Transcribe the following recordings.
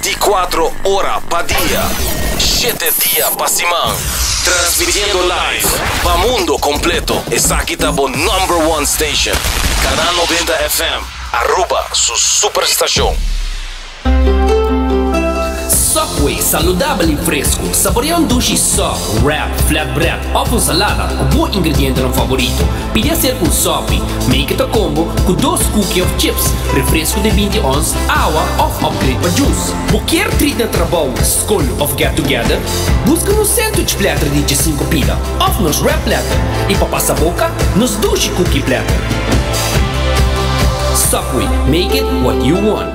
24 ora pa dia, shete dia pa siman. Transmitiendo live pa mundo completo. Esaki ta bo number one station. Canal 90 FM, Aruba su superstacion. Subway, saludabel y fresco. Saborea un dushi sub, wrap, flatbread of un salada cu bo ingredientenan favorito. Pidi hacer un sopi, make it a combo, cu dos cookie of chips, refresco di binti ons, awa of upgrade pa juice. Bo kier treat na trabou, scol of get together? Busca nos sandwich platter di djesinco pida of nos wrap platter y pa pasa boca, nos dushi cookie platter. Subway, make it what you want.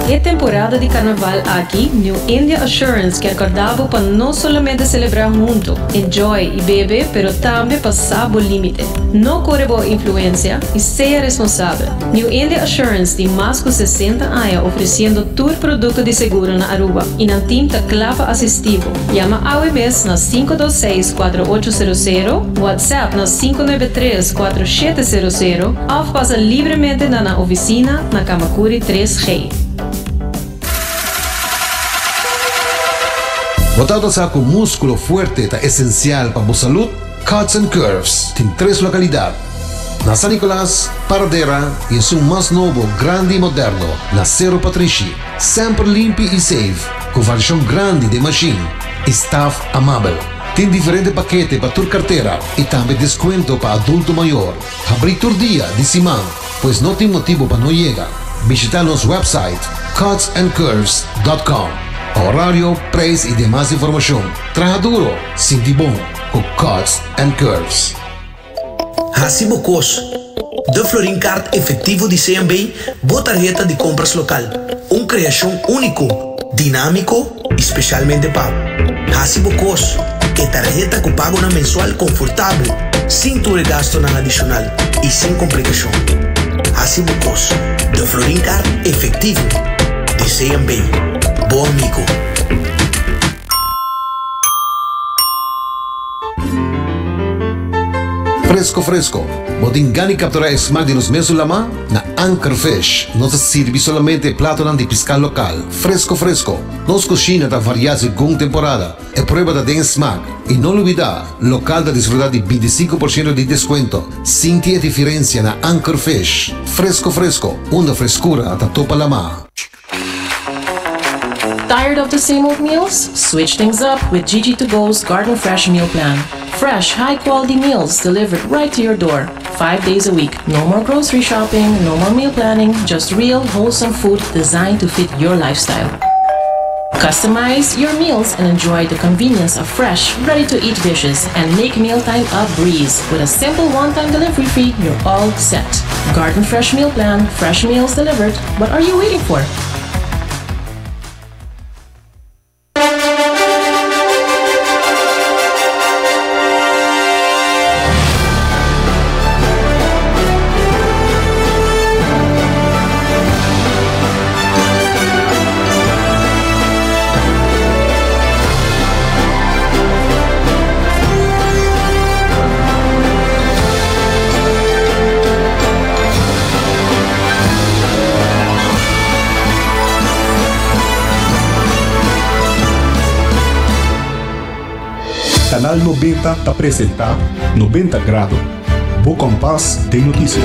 E temporada di Carnaval aki, New India Assurance kier corda bo pa no solamente celebra hunto, enjoy y bebe, pero tambe pa sa bo limite. No core bo influencia y sea responsabel. New India Assurance tin mas cu 60 aña ofreciendo tur producto di seguro na Aruba y nan team ta cla pa asisti bo. Yama awe mes na 526 4800, WhatsApp na 593 4700 òf pasa libremente na nan oficina na Camacuri 3G. Bo tabata sa ku múskulo fuerte ta esensial pa bo salud? Cuts and Curves tin tres lokalidat, na San Nicolas, Paradera i esun mas nobo, grandi i moderno, na Sero Patrishi. Semper limpi i safe, ku variashon grandi den mashin i staf amabel. Tin diferente pakete pa tur kartera i tambe deskuento pa adulto mayor. Habrí tur dia di siman, pues no tin motibu pa no yega. Bishitá nos website cutsandcurves.com pa horario, prijs i demas informashon. Traha duro, sinti bon ku Cuts and Curves. Hasi bo kos. De Florin Card Efectivo di CMB, bo tarheta di compras local. Un creacion unico, dinamico y specialmente pa bo. Hasi bo kos. E tarheta cu pagonan mensual confortabel, sin tur e gastonan adicional y sin complicacion. Hasi bo kos. De Florin Card Efectivo di CMB. Bo amigo. Fresco fresco, bo tin gana di captura e smaak di nos mesun lama? Na Anchor Fish nos ta sirbi solamente e platonan di pisca local, fresco fresco. Nos cushina ta varia segun temporada. E prueba ta den e smaak. Y no lubida, local ta disfruta di bintisinco por ciento di descuento. Sinti e diferencia na Anchor Fish. Fresco fresco, unda frescura ta topa lama. Tired of the same old meals? Switch things up with Gigi to Go's Garden Fresh Meal Plan. Fresh, high quality meals delivered right to your door, five days a week. No more grocery shopping, no more meal planning, just real, wholesome food designed to fit your lifestyle. Customize your meals and enjoy the convenience of fresh, ready to eat dishes and make mealtime a breeze. With a simple one time delivery fee, you're all set. Garden Fresh Meal Plan, fresh meals delivered. What are you waiting for? Canal 90 ta presenta 90 Grado, bo kompas den notisia.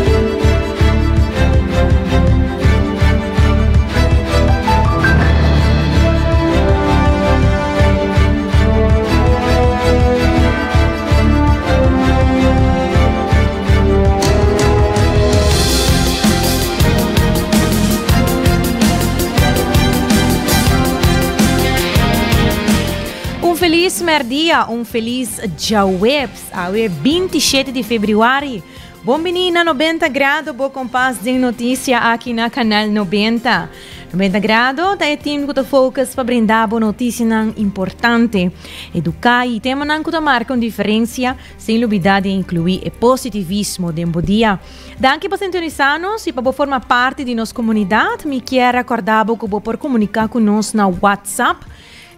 Un felis merdia, un felis djaweps, awe 27 di februari. Bon bini na 90 Grado, bo kompas den notisia aki na Kanal 90. 90 Grado ta e team ku ta focus pa brinda bo notisianan importante, eduká i temanan ku ta marka un diferensia Sin lubida di inclui e positivismo den bo dia. Danki pa sintonisa nos y pa bo forma parti di nos comunidad. Mi kier recorda bo cu bo por comunica cu nos na WhatsApp.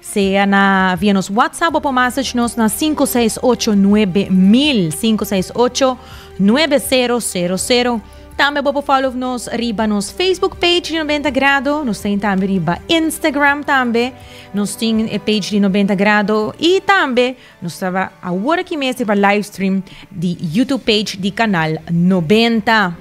Sea na via nos WhatsApp bo por message nos na 568 9000 568 9000. Tambe bo por follow nos riba nos Facebook page di 90 Grado. Nos tin tambe riba Instagram tambe. Nos tin e page di 90 Grado. Y tambe nos ta awor aki mes riba livestream di YouTube page di Canal 90.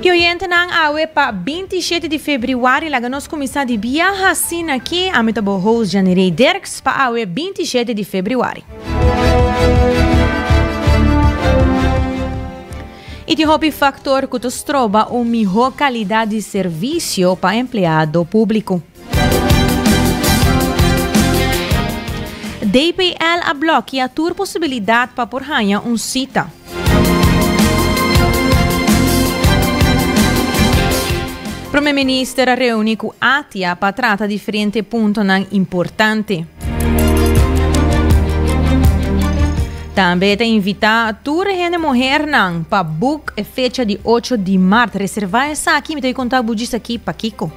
Y oyentenan, awe pa 27 di februari, laga nos cuminsa di biaha asina aki. Ami ta bo host Janirey Dirks pa awe 27 di februari. Y tin hopi factor cu ta stroba un miho calidad di servicio pa empleado publico. DPL a blokia tur posibilidad pa por haña un cita. Prome Minister a reuni cu ATIA pa trata diferente puntonan importante. Tambe ta invita tur hende muhernan pa book e fecha di 8 di maart. Reserva esaki, mi ta conta bo djis aki pakico.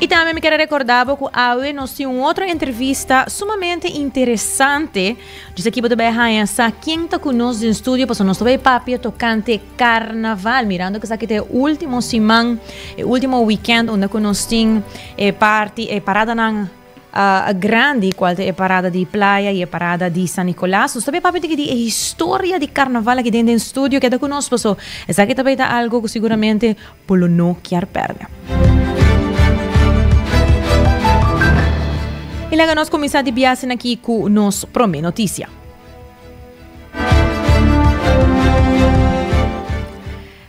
Y tambe mi kier recorda bo cu awe nos tin un otro entrevista sumamente interesante. Djis aki bo ta bay haya sa ken ta cu nos den studio, pasobra nos ta bay papia tocante carnaval. Mirando cu esaki ta e ultimo siman, e ultimo weekend unda cu nos tin e parti, e paradanan grandi, cual ta e parada di Playa y e parada di San Nicolas. Nos ta bay papia di e historia di carnaval aki den den studio. Keda cu nos, paso esaki ta bay ta algo cu seguramente bo lo no kier perde. Y laga nos cuminsa di biasen aki cu nos prome noticia.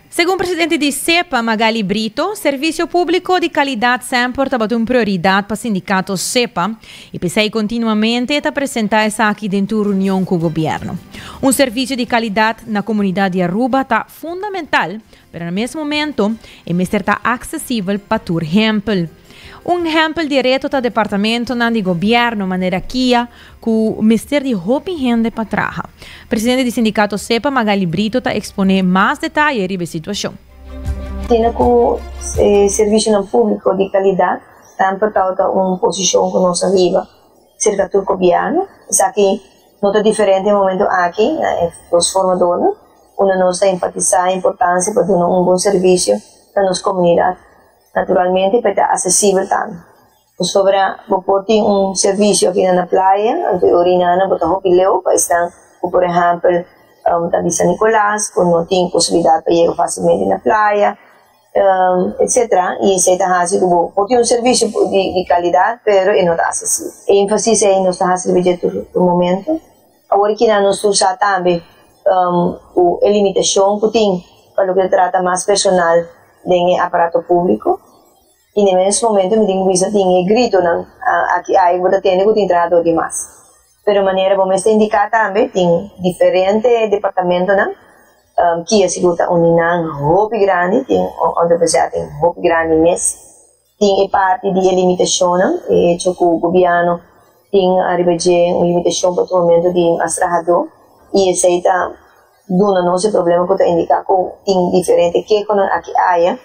Segun presidente di SEPA, Magali Brito, servicio publico di calidad semper tabata un prioridad pa sindicato SEPA y p'esey continuamente ta presenta esaki den tur reunion cu gobierno. Un servicio di calidad na comunidad di Aruba ta fundamental, pero na mes momento e mester ta accesibel pa tur hempel. Un hempel di reto ta departamentonan di gobierno manera kia cu mester di hopi hende pa traha. Presidente di sindicato SEPA, Magali Brito, ta expone mas detaye riba e situacion. Asina cu e servicionan publico di calidad semper tabata un posicion cu nos a hiba cerca tur gobierno. Esaki no ta diferente e momento aki na e dos formadornan, unda nos ta enfatisa e importancia pa duna un bon servicio na nos comunidad, naturalmente pa e ta accesibel tambe. Pasobra bo por tin un servisio aki na playa, anto e orinanan bo ta hopi leu pa esnan ku por ehèmpel ta di San Nicolas ku no tin posibilidat pa yega fásilmente na playa, etsetera. I esei ta hasi ku bo por tin un servisio di kalidat pero e no ta asesibel. E énfasis ei nos ta hasi riba dje tur momento. Awor kinan nos tur sa tambe ku e limitashon ku tin pa loke ta trata mas personal den e aparato públiko. I na e mes momento mi tin ku bisa tin e gritonan aki ai bo ta tende ku tin trahador di mas. Pero manera bo mes ta indiká tambe tin diferente departamentonan kia sigur ta uni nan hopi grandi, tin un onderbezetting hopi grandi mes. Tin e parti di e limitashonnan, e hecho ku gobièrnu tin ariba dje un limitashon pa tumamentu di mas trahadó i esei ta duna nos e problema ku ta indiká ku tin diferente kehonan aki aya.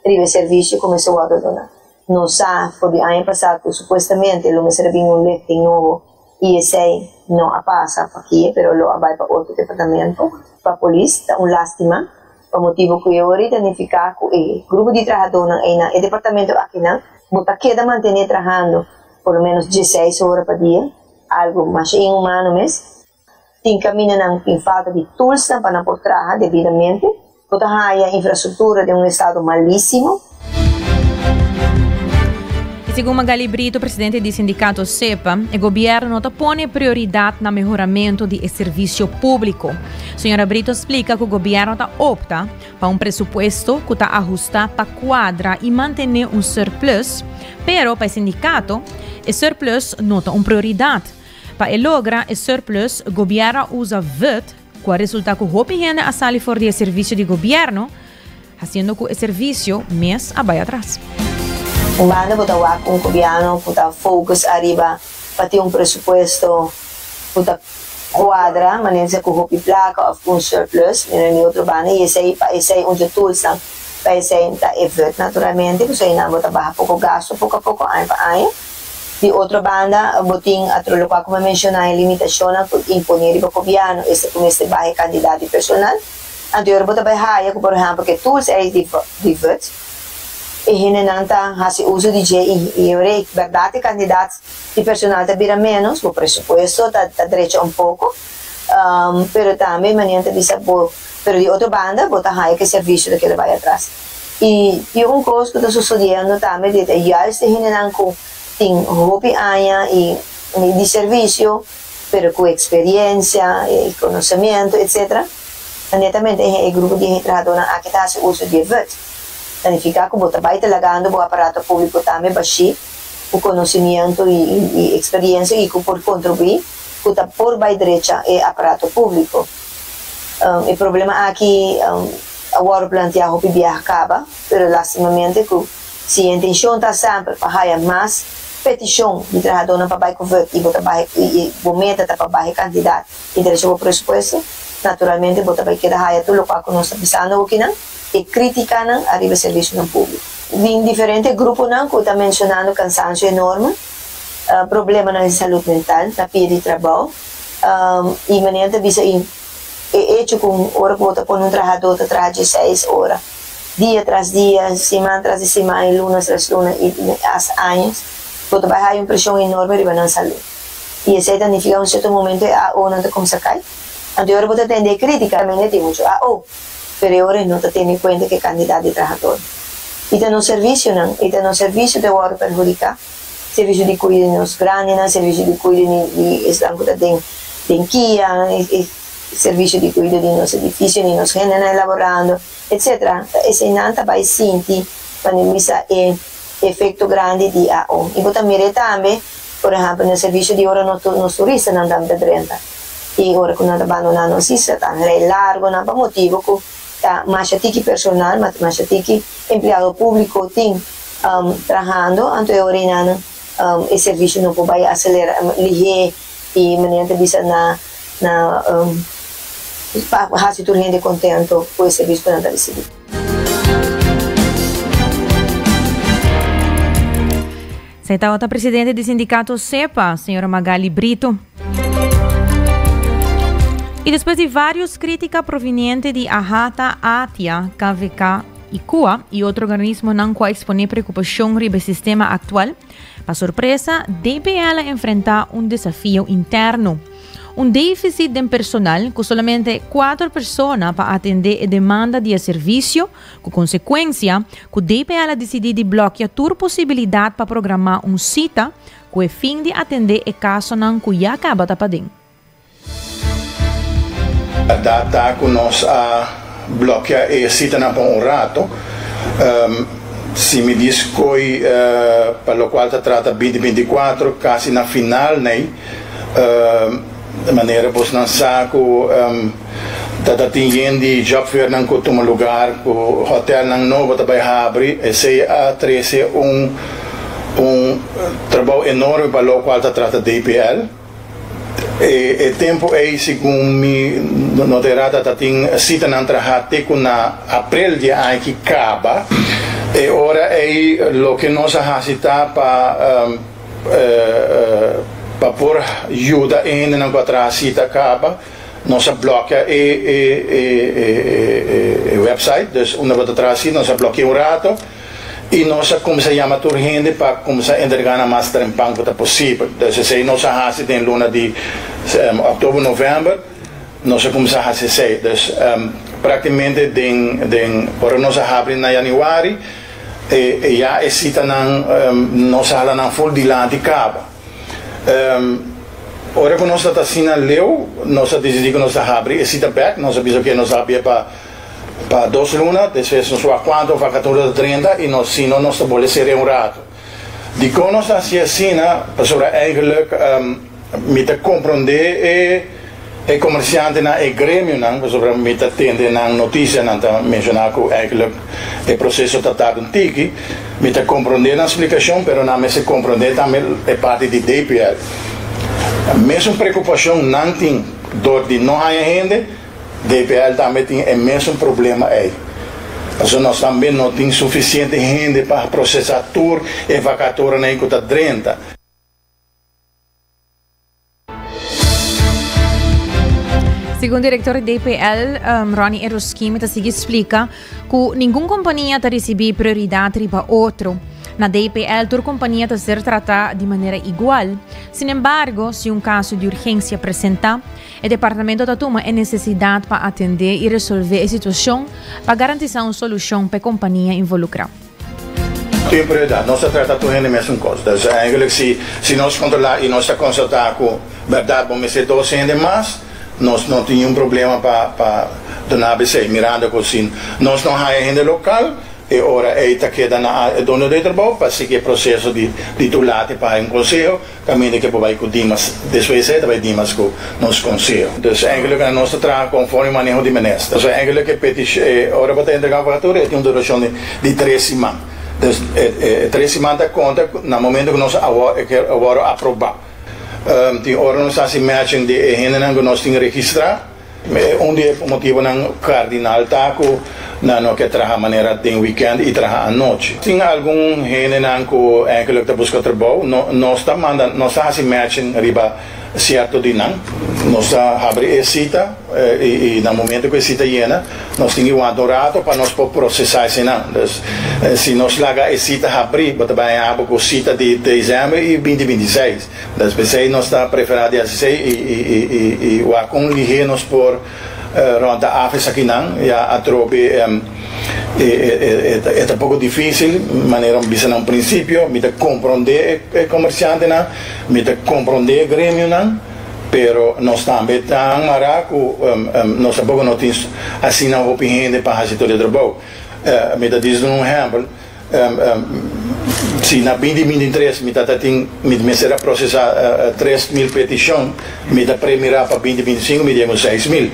Riba e servisio ku mester wòrdu duna. Nos sa for di aña pasá ku supuestamente lo mester a bini un lifting nobo i esei no a pasa pa kie pero lo a bai pa otro departamento, pa polis. Ta un lástima pa motibu ku e ora ta nifiká ku e grupo di trahadónan ei na e departamento akinan bo ta keda mantené trahando por lo ménos dieseis ora pa dia, algu masha inhumano mes. Tin kamindanan tin falta di toolsnan pa nan por traha debidamente. Bo ta haya infrastruktura den un estado malísimo. Y segun Magali Brito, presidente di sindicato SEPA, e gobierno no ta pone prioridad na mehoramento di e servicio publico. Señora Brito a splica cu gobierno ta opta pa un presupuesto cu ta ahusta pa cuadra y mantene un surplus, pero pa e sindicato e surplus no ta un prioridad. Pa e logra e surplus, gobièrnu a usa vut, ku a resultá ku hopi hende a sali for di e servisio di gobièrnu, hasiendo ku e servisio mes a bai atras. Un banda bo ta wak un gobièrnu ku ta focus ariba pa tin un presupuesto ku ta kuadra, manera di sa ku hopi plaka òf ku un surplus, mira di otro banda i esei pa esei un dje toolsnan pa esei ta e vut naturalmente, pasobra einan bo ta baha poko gasto poko a poko aña pa aña. Di otro banda, bo tin atro lokual ku mi a menshoná, e limitashonnan ku imponé riba gobièrnu, esta ku mester baha e kantidat di personal. Anto e ora bo ta bai haya ku, por ehèmpel, ku e tools ei di di vet, e hendenan ta hasi uso di dje i i ora e bèrdat e kantidat di personal ta bira ménos, bo presupuesto ta ta drecha un poko, pero tambe manera ta bisa bo, pero di otro banda bo ta haya ku e servisio ta keda bai atras. I tin un kos ku ta susodiendo tambe di ta juist e hendenan ku tin hopi aña i di servisio pero ku eksperiencia i konosementu etsetera, netamente e grupo di trahadónan aki ta hasi uso di e vèt. Ta nifiká ku bo ta bai ta lagando bo aparato públiko tambe bashí ku konosimientu i eksperiencia i ku por kontribuí ku ta por bai drecha e aparato públiko. E problema aki a wòrdu planteá hopi biaha kaba, pero lastimamente ku si e intenshon ta semper pa haya mas petishon di trahadónan pa bai ku vèt i bo ta baha i bo meta ta pa baha e kantidat i drecha bo presupuesto, naturalmente bo ta bai keda haya tur lokual ku nos ta bisando okinan, e krítikanan ariba e servisionan públiko. Tin diferente gruponan ku ta menshonando kansansio enorme, problemanan di salud mental na pia di trabou i manera ta bisa i e echo ku ora ku bo ta pone un trahadó ta traha dieseis ora dia tras dia, siman tras di siman i luna tras luna i hasta años, bo ta bai haya un preshon enorme riba nan salud. I esei ta nifiká un sierto momento e AO-nan ta kumsa kai. Anto e ora bo ta tende e krítika, tambe tin muchu AO, pero e ora e no ta tene kuenta ku e kantidat di trahadónan. I ta nos servisionan, i ta nos servisio ta wòrdu perhudiká, servisio di kuido di nos grandinan, servisio di kuido di esnan ku ta den den kia, e servisio di kuido di nos edifisio, di nos hendenan elaborando. Etc. Ta eseinan ta bai sinti wanneer misa e efecto grandi di AO. Y bo ta mir'é tambe, por ehempel, na servicio di ora nos nos turistanan ta ta drenta y ora cu nan ta bandona nos isla ta rei largonan pa motibo cu ta masha tiki personal, masha tiki empleado publico tin trahando, anto e ora einan e servicio no por bai acelera lihé y manera ta bisa na na pa hasi tur hende kontento ku e servis ku nan ta risibí. Esei tabata presidente di sindikato SEPA, señora Magali Brito. I despues di varios krítika proveniente di AHATA, ATIA, KVK i kua i otro organismonan ku a eksponé preokupashon riba e sistema aktual, Pa sorpresa, DPL a enfrentá un desafio interno. Un défisit den personal ku solamente kuater persona pa atendé e demanda di e servisio, ku konsekuensia ku DPL a disidí di blòkia tur posibilidat pa programá un sita ku e fin di atendé e kasonan ku ya kaba ta paden. Berdad ta cu nos a blokea e citanan pa un rato. Si mi di scoy pa locual ta trata binti 24 casi na final ney, manera bosnan sa cu ta ta tin yen di job fairnan cu tuma lugar cu hotelnan nobo ta bay habri, esey a trece un un trabou enorme pa locual ta trata DPL. E tempu ei, segun mi no ta erá, ta tin sitanan trahá te ku na aprel di e aña ki kaba. E ora ei loke nos a hasi ta pa pa por yuda e hendenan ku a traha sita kaba, nos a blòkia e e wèpsait, dus unda bo ta traha sita nos a blòkia un rato. I nos a kuminsá yama tur hende pa kuminsá entregá nan mas trempan ku ta posibel. Dus esei nos a hasi den luna di òktober, novèmber, nos a kuminsá hasi esei. Dus práktikamente den den ora nos a habri na yanüari, e ya e sitanan nos a hala nan ful dilanti kaba. Ora ku nos ta ta asina leu, nos a disidí ku nos ta habri e sita bèk. Nos a bisa ke nos a habié pa. Pa dos luna, despues nos wak cuanto vacatura ta drenta y nos sino nos ta bolbe cera un rato. Dicon nos ta haci asina? Pasobra eigenlijk mi ta compronde e e comerciantenan, e gremionan, pasobra mi ta tende nan noticia, nan ta menciona cu eigenlijk e proceso ta tarda un tiki. Mi ta compronde nan splicacion, pero nan mester compronde tambe e parti di DPL. Mesun preocupacion nan tin door di no haya hende. DPL tambe tin e mesun problema ei. Pasobra nos tambe no tin sufisiente hende pa prosesá tur e vakaturanan ei ku ta drenta. Segun director di DPL, Ronnie Eroschim ta sigui splica cu ningun compania ta ricibi prioridad riba otro. Na DPL tur compania ta ser trata di manera igual. Sin embargo, si un caso di urgencia presenta, e departamento ta tuma e necesidad pa atende y resolve e situacion pa garantisa un solucion p'e compania involucra. Tin prioridad. Nos ta trata tur hende mesun cos. Dus eigenlijk si si nos controla y nos ta constata cu berdad bo mester dos hende mas, nos no tin niun problema pa pa duna besey. Mirando cu si nos no haya hende local, E ora ei ta keda na e dono di e trabou pa sigui e proseso di di toelate pa un konseho kaminda ke por bai ku Dimas. Despues ei ta bai Dimas ku nos konseho. Dus eigenlijk na nos ta traha konforme maneho di minister. Dus eigenlijk e petish e ora bo ta entrega un vakatura e tin un durashon di di tres siman. Dus e e tres siman ta konta na momento ku nos a a wòrdu aprobá. Tin ora nos ta hasi matching di e hendenan ku nos tin registrá. Un di e motibonan kardinal ta ku nan no ke traha manera den wikènt i traha anochi. Tin algun hendenan ku ènkelijk ta buska trabou, nos ta manda, nos ta hasi matching riba sierto di nan. Nos ta habri e sita i na momento ku e sita yena nos tin ki wanta un rato pa nos por prosesá eseinan. Dus si nos laga e sita habrí bo ta bai haña bo ku sita di desèmber i binti 26. Des p'esei nos ta preferá di hasi esei i wak kon lihé nos por rònt a af esakinan. Ya atrobe e ta poko difísil, manera mi bisa na un prinsipio, mi ta komprondé e komersiantenan, mi ta komprondé e gremionan, pero nos tambe ta mará ku nos tampoko no tin asina hopi hende pa hasi tur e trabou. Mi ta disa un ehèmpel. Si na binti 23 mi ta ta tin mi mester a procesa 3000 peticion, mi ta premira pa binti 25 mi tin un 6000.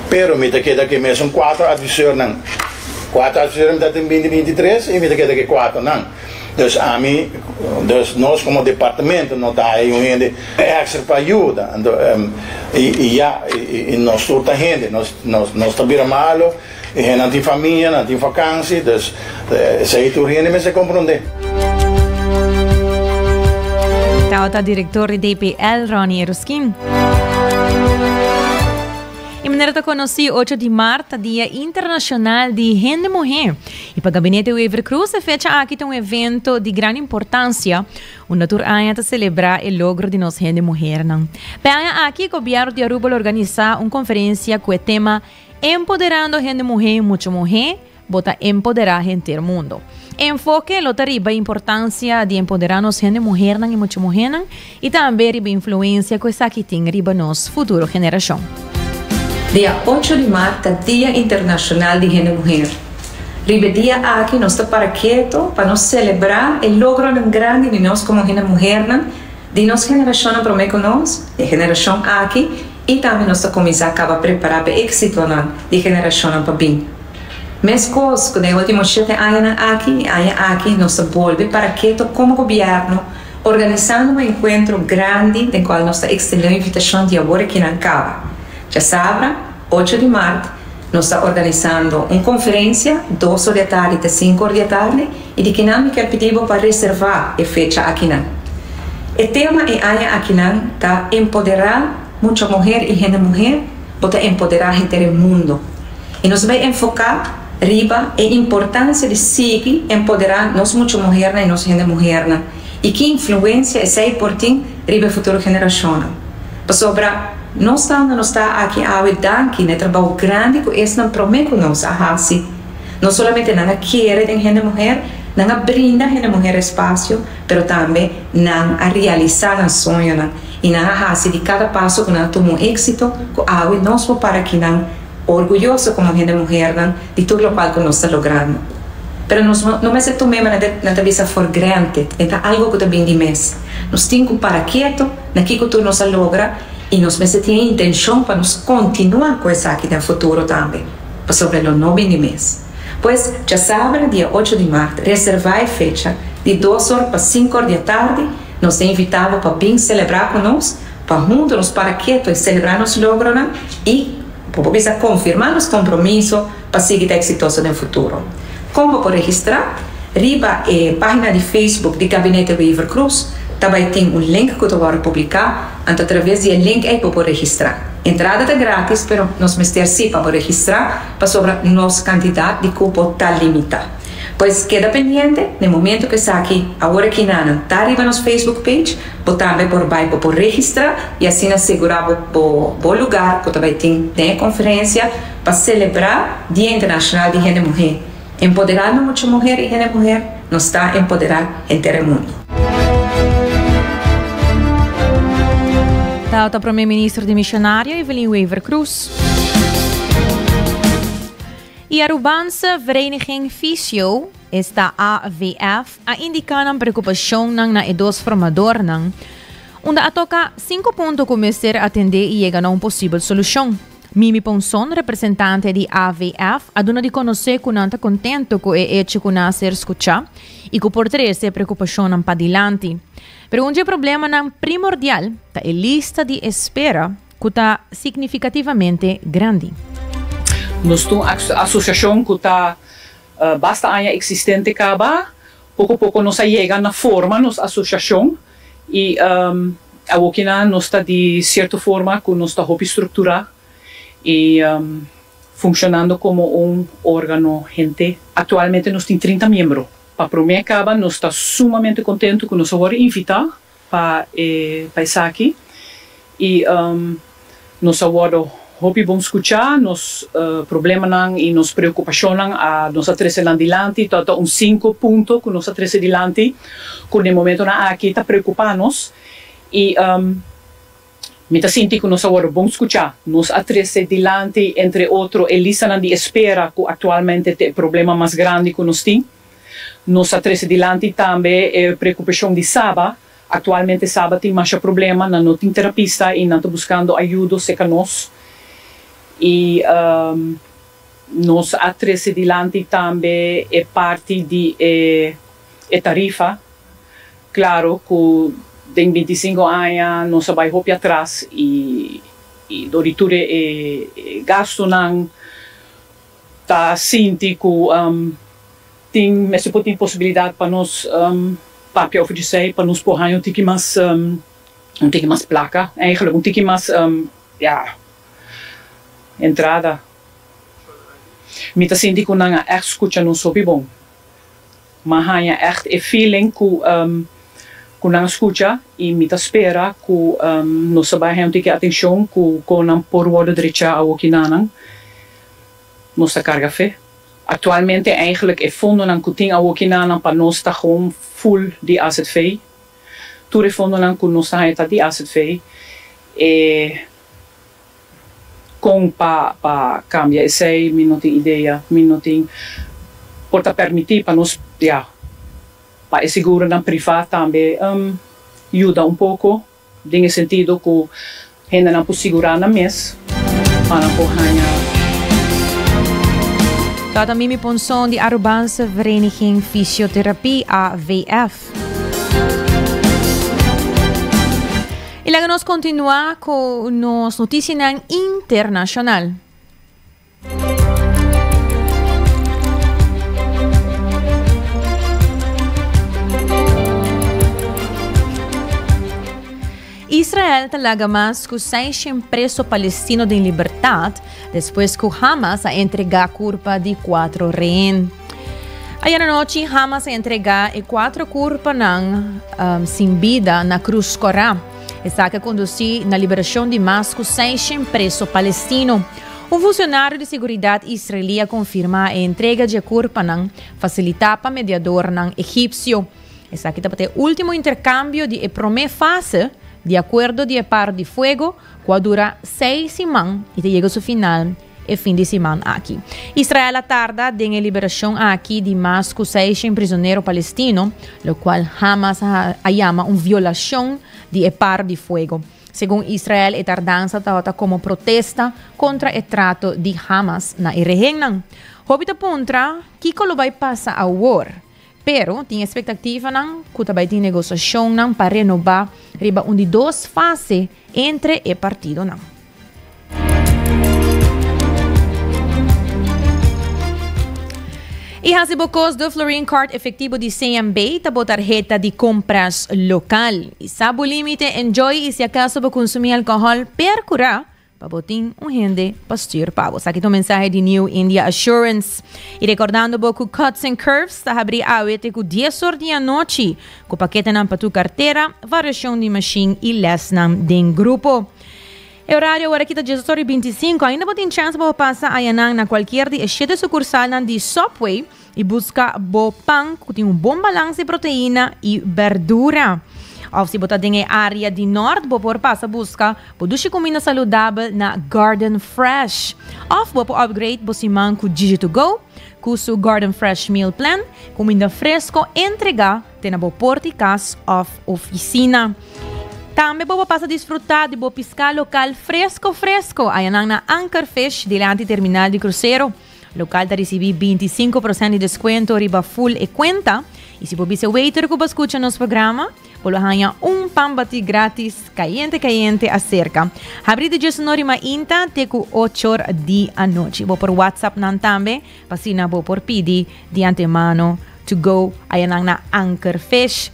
Pero mi ta keda cu e mesun cuatro adviseurnan. Cuatro adviseur mi ta tin binti 23 y mi ta keda cu e cuatronan. Dus ami, dus nos como departamento no ta haya un hende extra pa yuda. Anto y ya, y nos tur ta hende, nos nos ta bira malo. E hendenan tin famia, nan tin vakansi, dus esei tur hende mester komprondé. Tabata direktor di DPL, Ronnie Eroskin. E manera ta konosí ocho di mart ta Dia Internashonal di Hende Muhé. I pa Gabinete Wever-Croes e fecha aki ta un evento di gran importansia unda tur aña ta selebrá e logro di nos hende muhernan. P'e aña aki Gobièrnu di Aruba lo organisá un konferensia ku e tema Empoderando hende muhé mucho muhé, bo ta empoderá henter mundo. Enfoke lo ta riba importancia di empoderá nos hende muhernan y mucho muhénan y tambe riba influencia cu esaki tin riba nos futuro generacion. Dia ocho di mart ta Dia Internacional di Hende Muher. Riba e dia aki nos ta para keto pa nos celebra e logronan grandi di nos como hende muhernan, di nos generacionnan prome cu nos, e generacion aki, I tambe nos ta kuminsá kaba prepará pa e éksitonan di generashonnan pa bin. Meskos ku den e último shete añanan aki, e aña aki nos ta bolbe para keto komo gobièrnu organisando un enkuentro grandi den kual nos ta ekstendé un invitashon di awor akinan kaba. Djasabra, ocho di mart, nos ta organisando un konferensia dos or di atardi te sinku or di atardi i di kinan mi kier pidi bo pa reservá e fecha akinan. E tema e aña akinan ta Empoderá mucha muher i hende muher, bo ta empoderá henter e mundo. I nos bai enfoká riba e importansia di sigui empoderá nos mucha muhernan i nos hende muhernan i ki influensia esei por tin riba e futuro generashonnan. Pasobra nos ta unda nos ta aki awe danki na e trabou grandi ku esnan promé ku nos a hasi. No solamente nan a kere den hende muher, nan a brinda hende muher espasio, pero tambe nan a realisá nan soñonan i nan a hasi di kada paso ku nan a tuma un éksito ku awe nos por para akinan orguyoso komo hende muhernan di tur lokual ku nos ta logrando. Pero nos no mester tum'é manera nan ta bisa for granted, e ta algu ku ta bin di mes. Nos tin ku para ketu na kiko tur nos a logra i nos mester tin e intenshon pa nos kontinuá ku esaki den futuro tambe, pasobra lo no bin di mes. Pues, djasabra dia ocho di mart, reservá e fecha, di dos or pa sinku or di atardi, nos ta invitá bo pa bin selebrá ku nos, pa huntu nos para ketu i selebrá nos logronan i, bo por bisa, konfirmá nos kompromiso pa sigui ta eksitoso den futuro. Kon bo por registrá? Riba e página di Facebook di Gabinete Wever-Croes ta bai tin un link ku ta wòrdu publiká, anto atraves di e link ei bo por registrá. Entrada ta gratis pero nos mester si pa bo registra pasobra nos cantidad di cupo ta limita. Pues keda pendiente, n'e momento cu esaki awor aki nanan ta riba nos Facebook page, bo tambe por bay bo por registra y asina segura bo bo bo lugar cu ta bay tin den e conferencia pa celebra Dia Internacional di Hende Muhe. Empoderando mucha muher y hende muher, nos ta empodera henter e mundo. Tawata Prome Minister dimisionario Evelyn Wever-Croes y Arubaanse Vereniging Fysio, esta AVF, a indica nan preocupacionnan na e dos formadornan, unda a toca cinco punto cu mester atende y yega na un posibel solucion. Mimi Ponson, representante di AVF, a duna di konosé ku nan ta kontentu ku e echo ku nan a ser skuchá i ku por trese e preokupashonnan padilanti. Pero un dje problemanan primordial ta e lista di espera ku ta signifikativamente grandi. Nos ta un asosiashon ku ta basta aña eksistente kaba. Poko poko nos a yega na forma nos asosiashon i awokinan nos ta di sierto forma ku nos ta hopi strukturá i funshonando komo un órgano hente. Aktualmente nos tin 30 miembro. Pa promé kaba nos ta sumamente kontentu ku nos a wòrdu invitá pa e pa esaki i nos a wòrdu hopi bon skuchá, nos problemanan i nos preokupashonnan a nos a trese nan dilanti, ta ta un sinku punto ku nos a trese dilanti ku den momentonan aki ta preokupá nos i mi ta sinti ku nos a wòrdu bon skuchá. Nos a trese dilanti entre otro e listanan di espera ku aktualmente ta e problema mas grandi ku nos tin. Nos a trese dilanti tambe e preokupashon di Saba. Aktualmente Saba tin masha problema, nan no tin terapista i nan ta buskando ayudo serka nos. I nos a trese dilanti tambe e parti di e e tarifa. Klaro ku den bintisinko aña nos a bai hopi atras i dor di tur e gastunan ta sinti ku tin mester por tin posibilidat pa nos papia over djesei pa nos por haña un tiki mas un tiki mas plaka eigenlijk un tiki mas ya entrada. Mi ta sinti ku nan a ègt skucha nos hopi bon. M'a haña ègt e feeling ku ku nan a skucha i mi ta spera ku nos ta bai haña un tiki atenshon ku kon nan por wòrdu drechá awoki nanan. Nos ta karga fe. Aktualmente eigenlijk e fondonan ku tin awoki nanan pa nos ta gewoon full di azv. Tur e fondonan ku nos ta haña ta di azv. E Kon pa pa kambia esei mi no tin idea, mi no tin por ta permití pa nos ya pa e seguronan privá tambe yuda un poko den e sentido ku hendenan por sigurá nan mes pa nan por haña. Tata Mimi Ponson di Arubaanse Vereniging Fysiotherapie, AVF. Y laga nos continua cu nos noticianan internacional. Israel ta laga mas cu 600 preso palestino den libertad despues cu Hamas a entrega curpa di cuatro rehen. Ayer anochi Hamas a entrega e cuatro curpanan um, sin bida na Cruz Cora. Esaki a conduci na liberacion di mas cu 600 preso palestino. Un funcionario di seguridad israelí a confirma e entrega dje curpanan, facilita pa mediadornan egipcio. Esaki tabata e ultimo intercambio di e prome fase di acuerdo di e paro di fuego cu a dura seis siman y ta yega su final e fin di siman aki. Israel a tarda den e liberacion aki di mas cu 600 prisonero palestino, locual Hamas a yama un violacion di e paro di fuego. Segun Israel e tardansa tabata como protesta contra e trato di Hamas na e rehennan. Hopi ta puntra kico lo bay pasa awor. Pero tin expectativanan cu ta bay tin negociacionnan pa renoba riba un di dos fase entre e partidonan. Y haci bo cos de Florin Card efectivo di CMB ta bo tarheta di compras local. Y sa bo limite, enjoy y si acaso bo consumi alcohol, percura. Pa bo tin un hende pa stuur pa bo. Esaki ta un mensahe di New India Assurance. Y recordando bo cu Cuts and Curves ta habri awe te cu dies or di anochi cu paketenan pa tur cartera, variacion di machine y lesnan den grupo. E horario awor aki ta dies or y binticinco. Ainda bo tin chance pa bo pasa ayanan na cualkier di e shete sucursalnan di Subway y busca bo pan cu tin un bon balans di proteina y berdura. Of si bo ta den e area di nort bo por pasa busca bo dushi cuminda saludabel na Garden Fresh. Of bo por upgrade bo siman cu Gigi to Go cu su Garden Fresh Meal Plan, cuminda fresco entrega te na bo port di cas of oficina. Tambe bo por pasa disfruta di bo pisca local fresco fresco ayanan na Anchor Fish dilanti terminal di crucero. Local ta ricibi 25 procent di descuento riba full e cuenta. Y si bo bisa waiter cu bo scucha nos programa, bo lo haña un pan bati gratis cayente cayente acerca. Habri di djesnor mainta te cu ochor di anochi. Bo por WhatsApp nan tambe pa asina bo por pidi di antemano to go ayanan na Anchor Fish.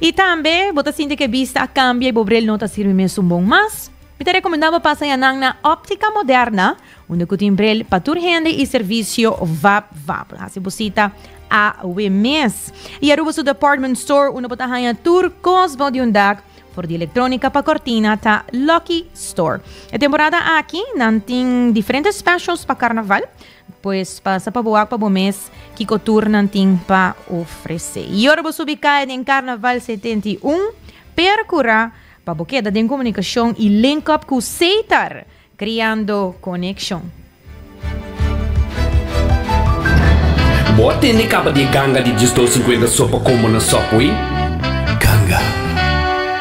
Y tambe bo ta sinti cu e bista a cambia y bo bril no ta sirbi mesun bon mas? Mi ta recomenda bo pasa ayanan na Optica Moderna. Unda ku tin bril pa tur hende i servisio vap vap. Hasi bo sita awe mes. I Aruba su department store unda bo ta haña tur kos bou di un dak, for di elektronika pa kortina ta Lucky Store. E temporada aki nan tin diferente specials pa karnaval, pues pasa pa bo wak pa bo mes kiko tur nan tin pa ofresé. I ora bo subi kai den Karnaval 71, perkura pa bo keda den komunikashon i link up ku Setar. Kriando konekshon. Bo a tende kaba di e ganga di diesdos sinkuenta sopa kombo na Subway? Ganga.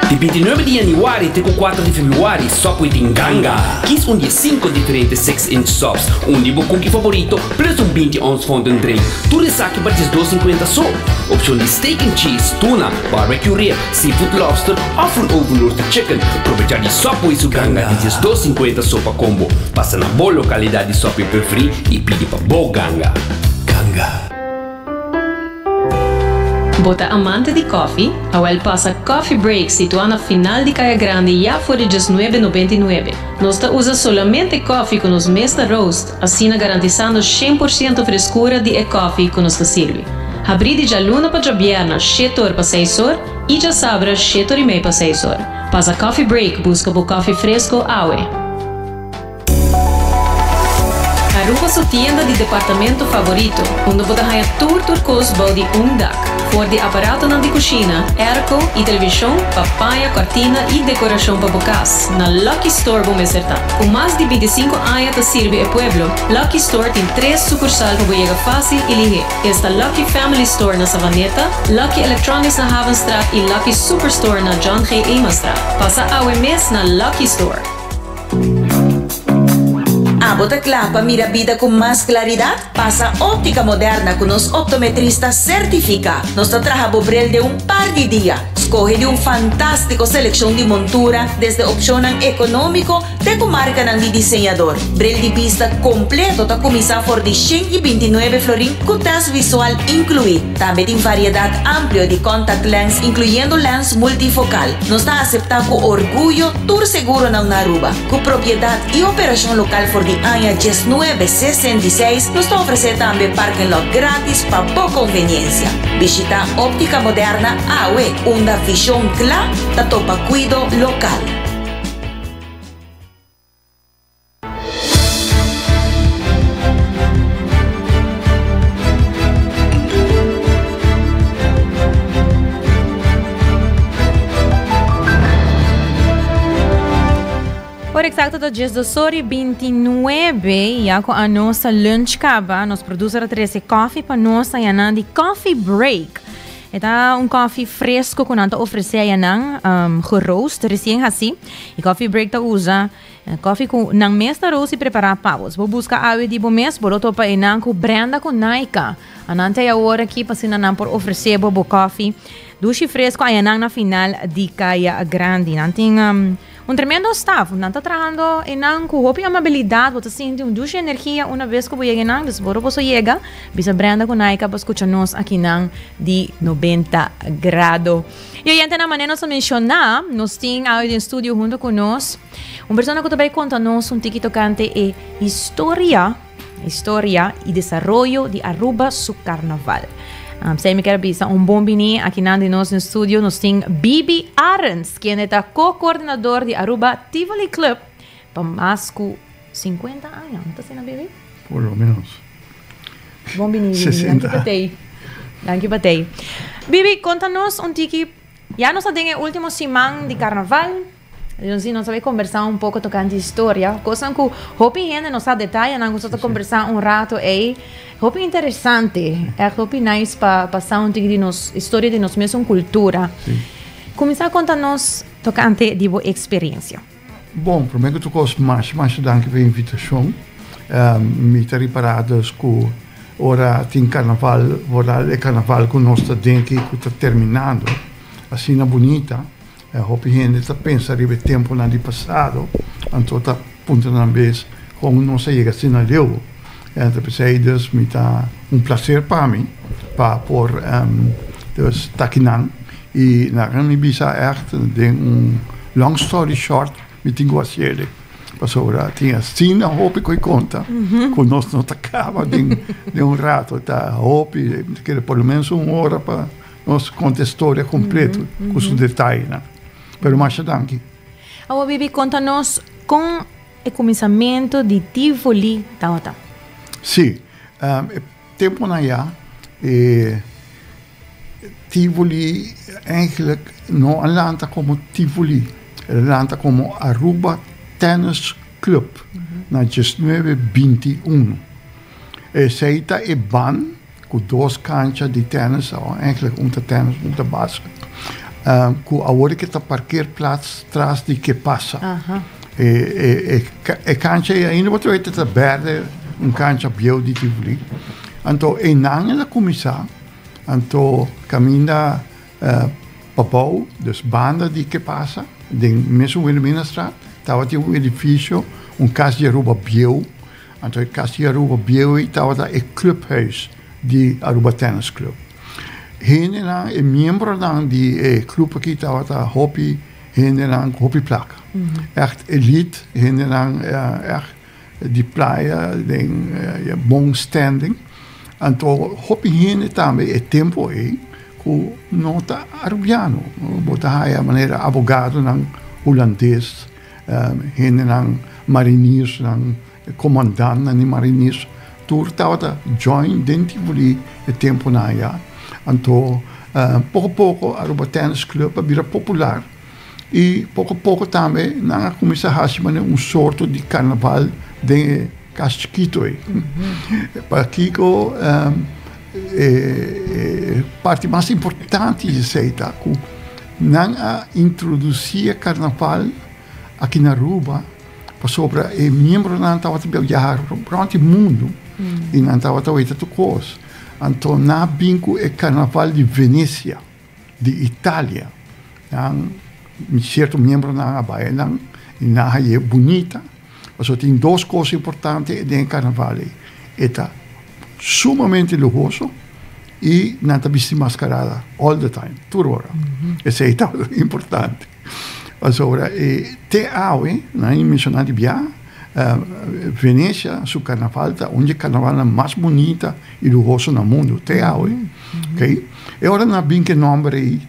Di bintinuebe di yanüari te ku kuater di febrüari Subway tin ganga! Kis un di e sinku diferente six inch subs, un di bo cookie favorito plus un binti ons fountain drink. Tur esaki pa diesdos sinkuenta so! Opshon di steak and cheese, tuna, barbecue rib, Seafood lobster of un oven roasted chicken. Probecha di Subway su ganga di 12.50 sopa combo. Pasa na bo localidad di Subway preferi y pidi pa bo ganga. Ganga. Bo ta amante di koffie? Awel pasa Coffee Break situá na final di Kaya Grandi ya for di djesnuebe nobenta i nuebe. Nos ta usa solamente koffie ku nos mes ta roast, asina garantisando shen por siento freskura di e koffie ku nos ta sirbi. Habrí di djaluna pa djabièrna shete or pa seis or i djasabra shete or i mei pa seis or. Pasa Coffee Break buska bo koffie fresco awe. Aruba su tienda di departamento favorito, unda bo ta haña tur tur kos bou di un dak. For di aparatonan di kushina, airco i televishon pa paña, kòrtina i dekorashon pa bo kas, na Lucky Store bo mester ta. Ku mas di bintisinku aña ta sirbi e pueblo, Lucky Store tin tres sukursal pa bo yega fásil i lihé. Esta Lucky Family Store na Savaneta, Lucky Electronics na Havenstraat y Lucky Superstore na John G. Emanstraat. Pasa awe mes na Lucky Store. Abo ta kla pa mira bida ku mas klaridat? Pasa Óptica Moderna ku nos optometrista sertifiká. Nos ta traha bo bril den un par di dia. Skohe di un fantástiko selekshon di montura, desde opshonnan ekonómiko Te ku markanan di diseñador. Bril di bista kompleto ta kuminsá for di 129 florin ku tèst visual inkluí. Tambe tin variedat amplio di contact lens inkluyendo lens multifokal. Nos ta aseptá ku orguyo tur seguronan na Aruba. Ku propiedat i operashon lokal for di aña 1966, nos ta ofresé tambe parking lot grátis pa bo konveniensia. Bishitá Óptica Moderna awe, unda vishon kla ta topa kuido lokal. Por exacto ta 12 y 29 ya cu a nos a lunch caba, nos producer a trece coffee pa nos ayanan di Coffee Break. E ta un koffie fresco cu nan ta ofrece ayanan, um, geroost, recien haci. E Coffee Break ta usa koffie cu nan mes ta roast y prepara pa bo. Si bo busca awe di bo mes, bo lo topa einan cu Brenda cu Naika. Anan ta ei awor aki pa asina nan por ofrece bo bo koffie dushi fresco ayanan na final di Caya Grandi. Nan tin, um, Un tremendo staf. Nan ta trahando einan ku hopi amabilidat. Bo ta sinti un dushi energia una bes ku bo yega einan. Dus ora boso yega, bisa Brenda ku Naika pa skucha nos akinan di 90 Grado. I oyentenan, manera nos a menshoná, nos tin awe den studio hunto ku nos un persona ku ta bai konta nos un tiki tokante e historia, historia i desaroyo di Aruba su karnaval. P'esei mi kier bisa un bon bini akinan di nos den studio. Nos tin Bibi Arends, kende ta ko-koordinador di Aruba Tivoli Club pa mas ku 50 aña. No ta asina, Bibi? Por lo menos. Bon bini, Bibi. Danki pa tei. Danki pa tei. Bibi, konta nos un tiki, ya nos ta den e ultimo siman di karnaval. Nos di nos a bay conversa un poco tocante historia, cosnan cu hopi hende no sa detayenan cu nos ta conversa un rato ey. Hopi interesante, echt hopi nice pa pa sa un tiki di nos historia di nos mesun cultura. Cuminsa conta nos tocante di bo experiencia. Bon, prome cu tur cos masha masha danki pa e invitacion. Mi ta ripara dus cu ora tin carnaval, vooral e carnaval cu nos ta den aki cu ta terminando asina bunita, Hopi hende ta pensa riba e tempunan di pasado, anto ta puntra nan bes kon nos a yega asina leu. Ta p'esei dus mi ta un plaser pa mi pa por dus ta akinan i laga mi bisa ègt den un long story short mi tin ku hasié pasobra tin asina hopi ku e konta ku nos no ta kaba den un rato ta hopi mi ta kere por lo menos un ora pa Nos konta e storia kompleto ku su detayenan. Pero masha danki. Awo Bibi, konta nos kon e kuminsamentu di Tivoli tabata. Sí, e tempunan ya e Tivoli eigenlijk no a lanta komo Tivoli, el a lanta komo Aruba Tennis Club na diesnuebe binti uno. Esei ta e ban Ku dos kancha di tennis, o eigenlijk un ta tennis, un ta basket, ku awor ke ta parkeerplaats tras di Ke Pasa. E kancha ei ainda bo ta wete ta berde, un kancha bieu di Tivoli. Anto einan el a kuminsá, anto kaminda pabou, dus banda di Ke Pasa, den mesun Wilhelminastraat, tabatin un edifisio, un kas di Aruba bieu. Anto e kas di Aruba bieu ei tabata e clubhuis di Aruba Tennis Club. Hendenan, e miembronan di e club aki tabata hopi hendenan ku hopi plaka. Ègt elite, hendenan ègt di playa den bon standing. Anto hopi hende tambe e tempu ei ku no ta Arubiano. Bo ta haya manera abogadonan hulandes. Hendenan, mariniersnan, komandantnan di mariniers, tur tabata join den Tivoli e tempunan aya. Anto poko poko Aruba Tennis Club a bira popular i poko poko tambe nan a kuminsá hasi manera un sorto di karnaval den e kas chikito ei. Pakiko e parti mas importante di esei ta ku Nan a introdusí e karnaval aki na Aruba pasobra e miembronan tabata biaha rònt e mundu i nan tabata weta tur kos. Anto nan a bin ku e karnaval di Venesia, di Italia. Nan, sierto miembronan a bai einan i nan a hañ'é bunita. Pasobra tin dos kos importante den e karnaval ei, e ta sumamente luhoso i nan ta bisti maskarada all the time, tur ora. Esei ta importante. Pasobra e te awe, nan a menshoná di bia, Venesia su karnaval ta un di e karnavalnan mas bunita i luhoso na mundu, te awe. Oké. E ora nan a bin ku e nòmber ei,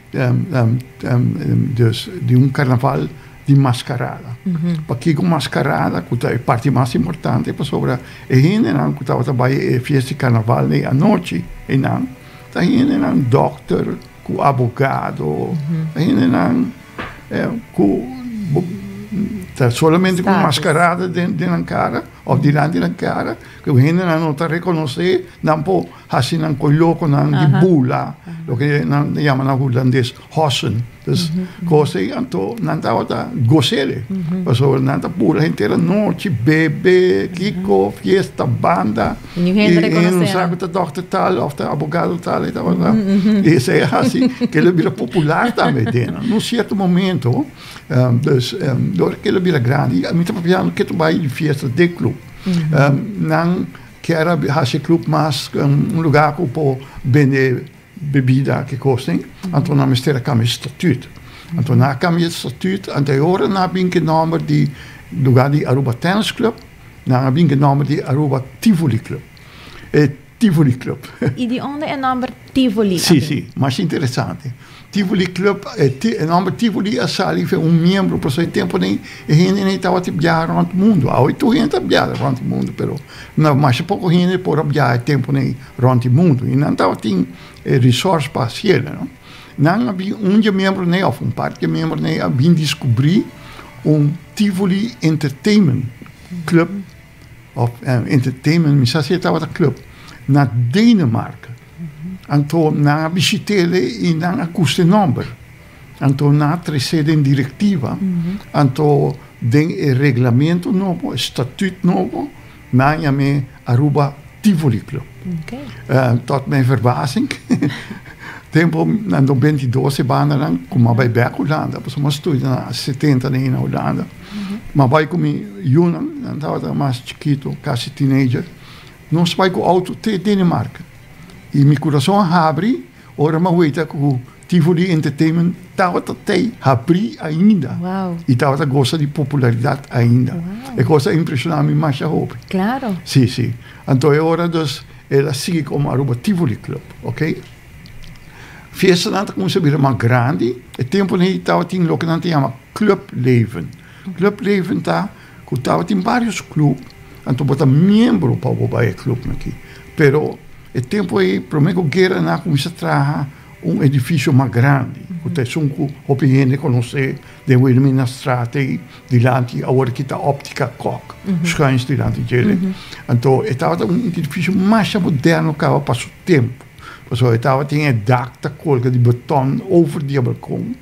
dus di un karnaval di mascarada. Pakico mascarada cu ta e parti mas importante? Pasobra e hendenan cu tabata bay e fiesta di carnaval den anochi eynan ta hendenan dokter cu abogado, ta hendenan cu ta solamente cu mascarada den nan cara of dilanti nan cara cu hendenan no ta reconoce nan por haci nan coy loconan di bula, loke nan ta yama na hulandes hossen. Dus kos ei anto nan tabata gos'é pasobra nan ta pura henter anochi bebe kiko fiesta banda Niun hende i rekonosé no sa nan. ku ta dòkter tal òf ta abogado tal e tabata i esei a hasi ku el a bira popular tambe den nan. Un sierto momento dus dor ku el a bira grandi mi ta papiando ke ta bai di fiesta den club nan kier a hasi e club mas un lugar ku por bende bebida ki kosnan, anto nan mester a kambia e statuut. Anto nan a kambia e statuut, anto e ora nan a bin ku e nòmber di lugá di Aruba Tennis Club, nan a bin ku e nòmber di Aruba Tivoli Club. E Tivoli Club. I di unda e nòmber Tivoli a Sí, bin? sí, masha interesante. Tivoli Club, e nòmber Tivoli a sali for un miembro, pasobra e temponan e hendenan tabata biaha rònt mundu. Awe tur hende ta biaha rònt mundu, pero na masha poko hende por a biaha e temponan Rond di mundu i nan tabatin e resource pa hasiel, no. Nan a bin, un dje miembronan of un par dje miembronan a bin diskubrí un Tivoli Entertainment Club of entertainment, mi sa si e tabata club, na Denemarken. Anto nan a bishit'el i nan a gusta e nòmber. Anto nan a tres'é den direktiva, anto den e reglamento nobo, e statuut nobo, Nan yam'é Aruba Tivoli Club. Tot mijn verbazing, tempo na 92 e bandanan ku m'a bai bek Hulanda, pasobra m'a studia na setenta na Hulanda. M'a bai ku mi yunan, nan tabata mas chikitu, kasi teenager. Nos bai ku outo te Denemarken. I mi kurason a habri Ora m'a weta ku Tivoli Entertainment tabata tei habrí ainda i tabata gosa di popularidat ainda. E kos a impreshoná mi masha hopi. Claro. Sí, sí. Anto e ora dus el a sigui komo Aruba Tivoli Club, oké. Fiestanan ta kuminsá bira mas grandi. E tempunan ei tabatin loke nan ta yama clubleven. Clubleven ta ku tabatin vários club, anto bo ta miembro pa bo bai e clubnan aki. Pero e tempu ei promé ku guera nan a kuminsá traha un edifisio mas grandi ku ta esun ku hopi hende konosé den Wilhelminastraat ei dilanti awor aki ta Optica Kok schuins dilanti djele. Anto e tabata un edifisio masha moderno kaba pa su tempu pasobra e tabatin e dak ta kolga di beton over di e balkon.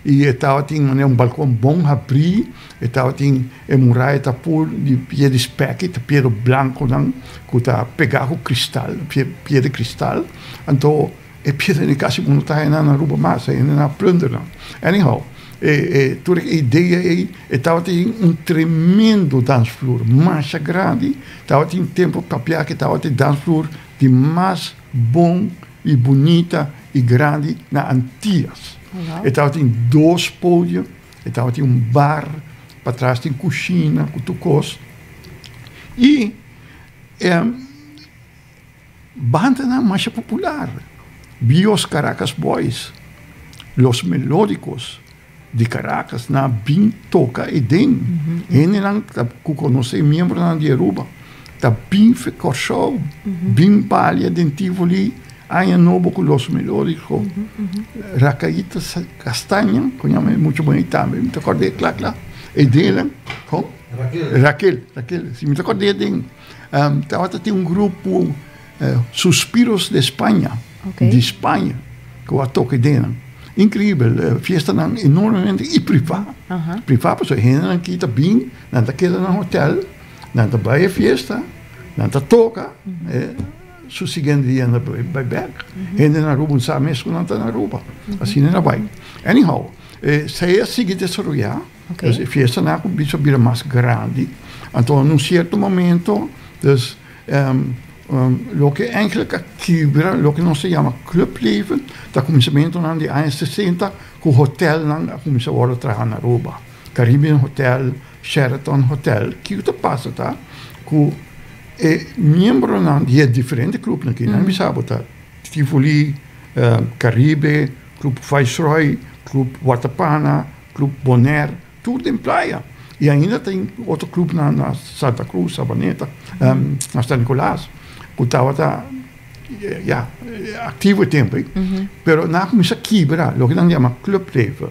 I e tabatin manera un balkon bon habrí, e tabatin e muraya ta pur di pie di spèki, ta piedra blankonan ku ta pegá ku kristal, pie di kristal. Anto e piedranan kasi bo no ta haña nan na Aruba mas, e hendenan a plunder nan. Anyhow, e e tur e idea ei, e tabatin un tremendo dansvloer, masha grandi, tabatin tempu papia ku tabatin dansvloer di mas bon i bunita i grandi na Antias. E tabatin dos podium, e tabatin un bar, patras tin kushina ku tur kos. I e bandanan masha popular, Bios Caracas Boys, Los Melódicos di Caracas nan a bin toka eden. Hendenan ku konosé miembronan di Aruba ta bin fe Kòrsou, bin balia den Tivoli aña nobo ku Los Melódicos. Racaita Castaña, ku yama e mucha muhé tambe, mi ta kòrd'é kla kla. Edennan, kon? Raquel. Raquel, Raquel, si mi ta kòrd'é den. Tabata tin un grupo Suspiros de España, di Spaña, ku a toka edennan. Increíbel, fiestanan enormemente y privá. Privá pasobra e hendenan aki ta bin, nan ta keda na hotel, nan ta bai e fiesta, nan ta toka, e su siguiente dia nan ta bai bek. Hende na Aruba no sa mes ku nan ta na Aruba. Asina nan a bai. Anyhow, esei a sigui desaroyá. Dus e fiestanan a kuminsá bira mas grandi. Anto na un sierto momento, dus Loke eigenlijk a kibra loke nos ta yama clubleven ta kuminsamentunan di aña sesenta ku hotelnan a kuminsá wòrdu traha na Aruba. Caribbean Hotel, Sheraton Hotel. Kiko ta pasa ta ku e miembronan di e diferente clubnan aki, nan bisa bo ta Tivoli, Caribe, Club Viceroy, Club Watapana, Club Bonaire. Tur den playa y ainda tin otro club na na Santa Cruz, Sabaneta, na San Nicolas cu tabata ya activo e tempo ey. Pero nan a cuminsa kibra loke nan yama club leven.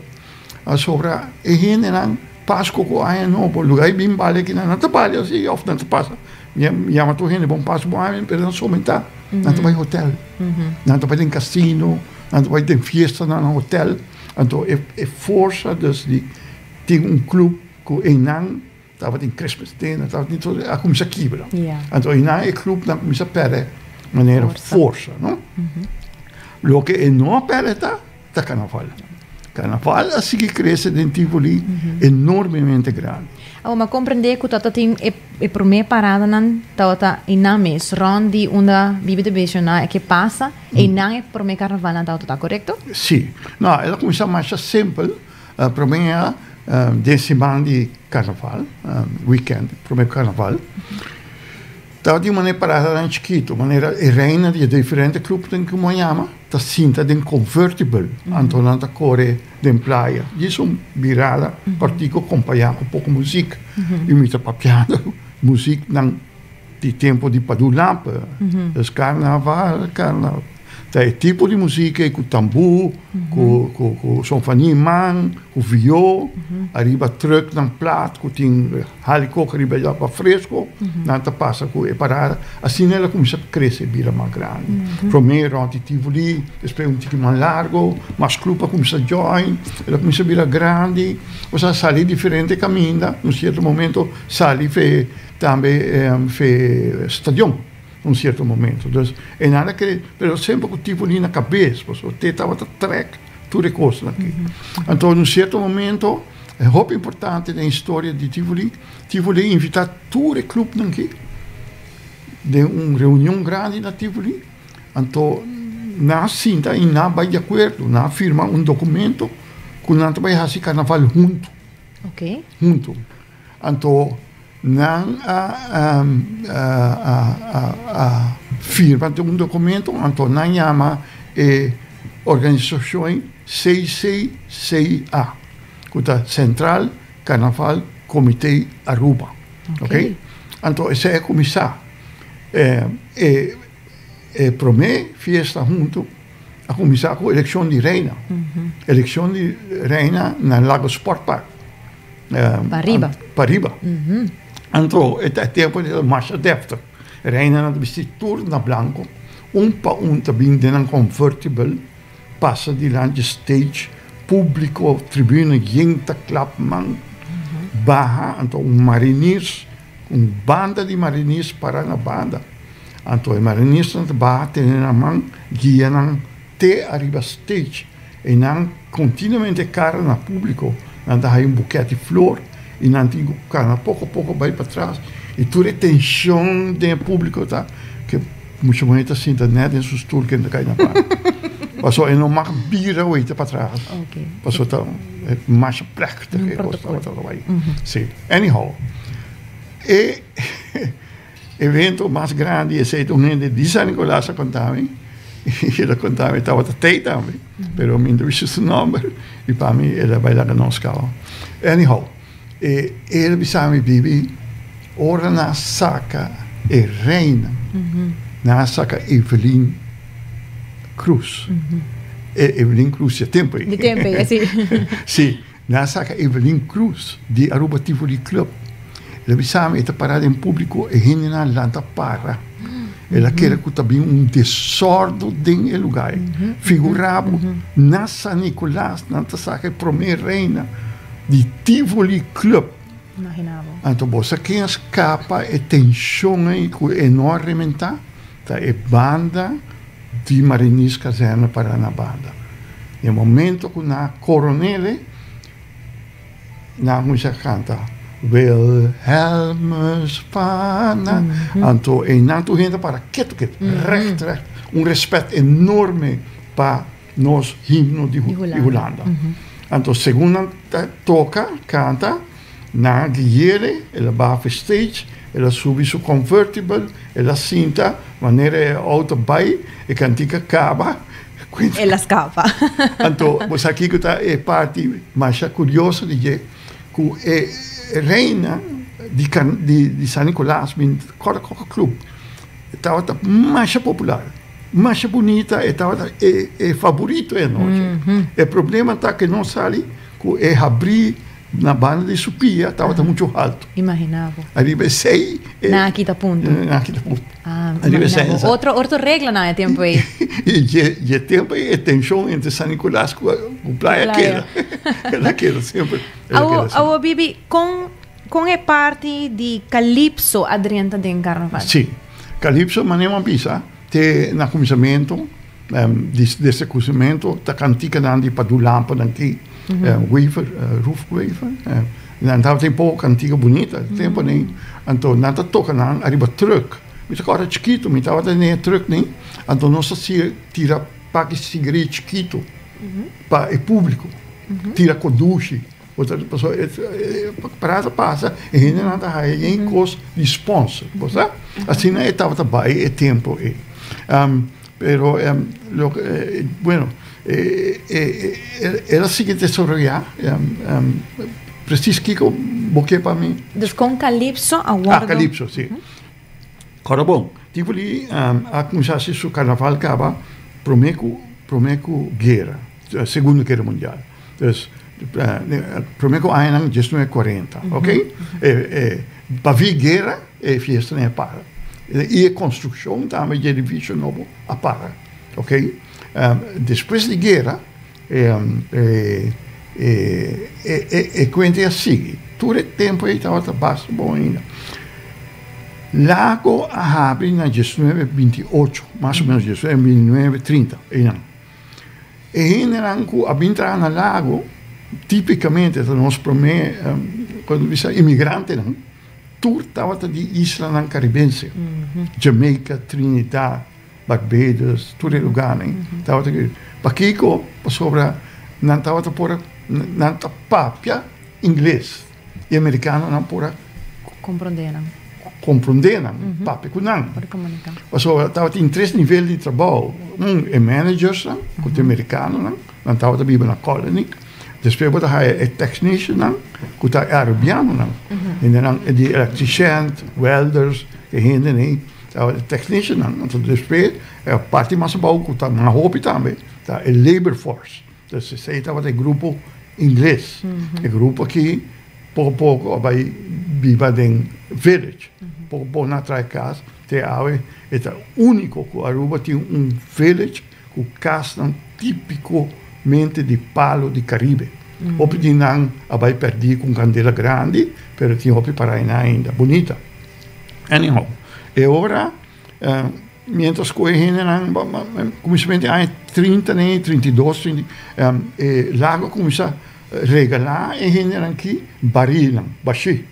Pasobra e hendenan Pasco cu aña nobo lugar y bin bali aki nan ta bali asi of nan ta pasa yama tur hende bon Pasco bon aña pero nan somenta nan ta bay hotel, nan ta bay den casino, nan ta bay den fiestanan na hotel. Anto e e forsa dus di tin un club ku einan tabatin Christmas dinner, tabatin tur, a kuminsá kibra. Anto einan e clubnan kuminsá pèrdè manera forsa, no? Loke e no a pèrdè ta, ta karnaval. Karnaval a sigui krese den Tivoli enormemente grandi. Awor mi a komprendé ku tabata tin e e promé paradanan tabata einan mes, rònt di unda Bibi ta menshoná e ke pasa, einan e promé karnavalnan tabata ta, korekto? Sí. No, el a kuminsá masha simpel. Promé den siman di karnaval, wikènt promé karnaval, Tabatin un manera paradanan chikitu, manera e reina di e diferente clubnan ku bo yama ta sinta den convertible, anto nan ta kore den playa. Djis un birada kòrtiku kompañá ku poko muzik. I mi ta papiando muziknan di tempu di Padu Lampe, dus karnaval, karnaval. Ta e tipo di muzik ei ku tambú, ku ku ku sonfani man, ku vió, ariba trùknan plat ku tin halikok riba e pa fresko, nan ta pasa ku e parada. Asina el a kuminsá krese bira mas grandi. Promé rònt di Tivoli, despues un tiki mas largo, mas klup a kuminsá join, el a kuminsá bira grandi. Osea sali diferente kaminda, un sierto momento sali fe tambe fe stadion. Un cierto momento. Dus e nan a kere, pero semper cu Tivoli na cabes, pasobra te tabata trek tur e cosnan aki. Anto un cierto momento, e hopi importante den historia di Tivoli, Tivoli a invita tur e clubnan aki den un reunion grandi na Tivoli, anto nan a sinta y nan a bay di acuerdo, nan a firma un documento cu nan ta bay haci carnaval hunto. Hunto. Anto nan a a firma den un documento, anto nan yama e organisacion CCCA, cu ta Central Carnaval Comité Aruba. Ok. Anto esey a cuminsa. E e prome fiesta hunto a cuminsa cu eleccion di reina. Eleccion di reina na Lago Sport Park. Pariba. Pariba. Anto e ta tempo di masha deftig. Reinanan ta bisti tur na blanco. Un pa un ta bin den nan convertible pasa dilanti stage, publico, tribune yen ta klap man. Baha anto un mariniers, un banda di mariniers para na banda. Anto e mariniersnan ta baha tene nan man guia nan te ariba stage. E nan continuamente cara na publico, nan ta haya un buket di flor y nan tin cu cana poco poco bay patras y tur e tension den e publico ta cu mucha muher ta sinta net den su stoel ken ta cay na banda. Pasobra e no mag bira weten patras pasobra ta masha plechtig e cos tabata bay. Si, anyhow e Evento mas grandi esei ta un hende di San Nicolas a konta mi i el a konta mi tabata tei tambe pero mi no ta bisa su nomber i pa mi el a bai laga nos kaba. Anyhow e el a bisa mi bibi ora nan a saka e reina nan a saka Evelyn Cruz e Evelyn Cruz di e tempo ei Di tempo ei si. Si. Nan a saka Evelyn Cruz di Aruba Tivoli Club. El a bisa mi e ta para den publico, e hendenan a lanta para. El a kere cu ta bin un desordo den e lugar ei. Figura bo, na San Nicolas nan ta saka e prome reina di Tivoli Club. Anto bo sa ken a scapa e tension ei cu e no a rementa? Ta e banda di Mariniers Kazerne para na banda. E momento ku nan a koronele, nan a kuminsá kanta Wilhelmus Fana. Anto einan tur hende a para ketu ketu, règt règt. Un rèspèt enorme pa nos himno di Hulanda. Anto segun nan ta toka, kanta, Nan a gui'é, el a baha stage, el a subi su convertible, el a sinta, manera e auto bai, e cantica caba, El a scapa. Anto, bo sa kico ta e parti masha curioso di dje? Cu e reina di di San Nicolas, mi corda coco club, tabata masha popular, masha bunita, e tabata e favorito e anochi. E problema ta cu no sali cu e habri Na banda di su pia tabata mucho halto. Imagina bo. Ariba esey. Nan a kita punto. Nan a kita punto. Ah, imagina bo. Otro, otro reglanan e tempo ei. I dje, dje tempo ei e tenshon entre San Nicolas ku ku Playa keda. El a keda semper. El a Awo, keda semper. awo Bibi, kon, kon e parti di Calypso a drenta den Carnaval? Sí. Calypso, manera mi a bisa, te na kuminsamentu di desde kuminsamentu ta kantikanan di Padu Lampennan ki, Wever, Ruf Wever, nan tabatin poko kantika bunita e temponan, anto nan ta toka nan ariba trùk. Mi ta kòrda chikitu, mi tabata den e trùknan, anto nos ta tira paki sigaria chikitu pa e públiko, tira kodushi. Bo ta pasobra e parada pasa e hendenan ta haya yen kos di sponsor, bo sa? Asina e tabata bai e tempo ei. Pero loke bueno el a sigui desaroyá presis kiko bo ke pa mi? Dus kon Calypso a wòrdu. Ah, Calypso, si. Kòrda bon, Tivoli a kuminsá hasi su karnaval kaba promé ku promé ku guera, Segundo Guera Mundial. Dus promé ku añanan diesnuebe kuarenta, ok? Pa vi guera e fiestanan a para. I e konstrukshon tambe di edifisio nobo a para, ok? Despues di guera e kuenta a sigui. Tur e tempu ei tabata basta bon ainda. Lago a habri na diesnuebe binti ocho, mas o menos diesnuebe binti nuebe trinta einan. E hendenan ku a bin traha na Lago, tipikamente ta nos promé, kon ta bisa, imigrantenan, tur tabata di islanan karibense, Jamaica, Trinidad, Barbados, tur e lugarnan tabata. Pakiko? Pasobra nan tabata por a, nan ta papia ingles. E amerikanonan por a Komprondé nan. Komprondé nan, papia ku nan. Por komuniká. Pasobra tabatin tres nivel di trabou. Un, e managersnan, ku ta e merikanonan, nan tabata biba na Colony. Despues bo ta haya e techniciannan, ku ta e arubianonan. Hendenan di electrician, welders, e hendenan tabata e techniciannan. Anto despues e parti mas abou ku ta mas hopi tambe ta e labor force. Entonces esei tabata e grupo ingles. E grupo aki poko poko a bai biba den village. Poko poko nan a traha e kas te awe e ta uniko ku Aruba tin un village ku kasnan tipikomente di palo di Karibe. Hopi di nan a bai pèrdí ku un kandela grandi pero tin hopi para einan ainda. Bunita. Anyhow, e ora. Mientras ku e hendenan kuminsamentu di aña trinta nei, trinta i dos, trinta i, e lago a kuminsá regalá e hendenan aki barilnan bashí.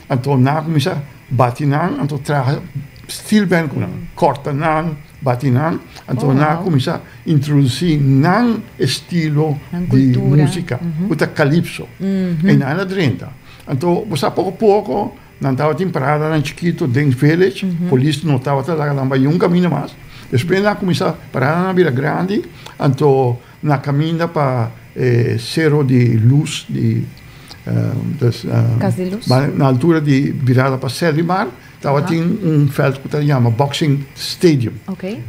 Anto nan a kuminsá bati nan, anto traha steel band ku nan, kòrta nan, bati nan, anto nan a kuminsá introdusí nan estilo di músika ku ta kalipso. I nan a drenta. Anto bo sa poko poko. Nan tabatin paradanan chikito den village, polis no tabata laga nan bai niun kaminda mas. Despues nan a kuminsá paradanan a bira grandi, anto na kaminda pa e sero di lus di dus Kas di lus. na altura di birada pa Serlimar tabatin un vèlt ku ta yama Boxing Stadium.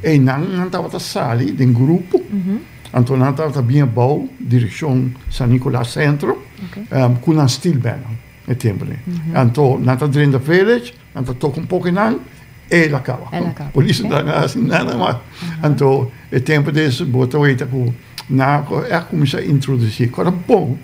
Einan nan tabata sali den grupo, anto nan tabata bin abou direkshon San Nicolas Centro ku nan stilbènnan. E tempo ni. Anto nan ta drenta village, nan ta toka un poco nan, el a caba. El a caba. Polis no ta haci nada mas. Anto e tempo des bo ta weta cu nan a cuminsa introduci. Ora bon,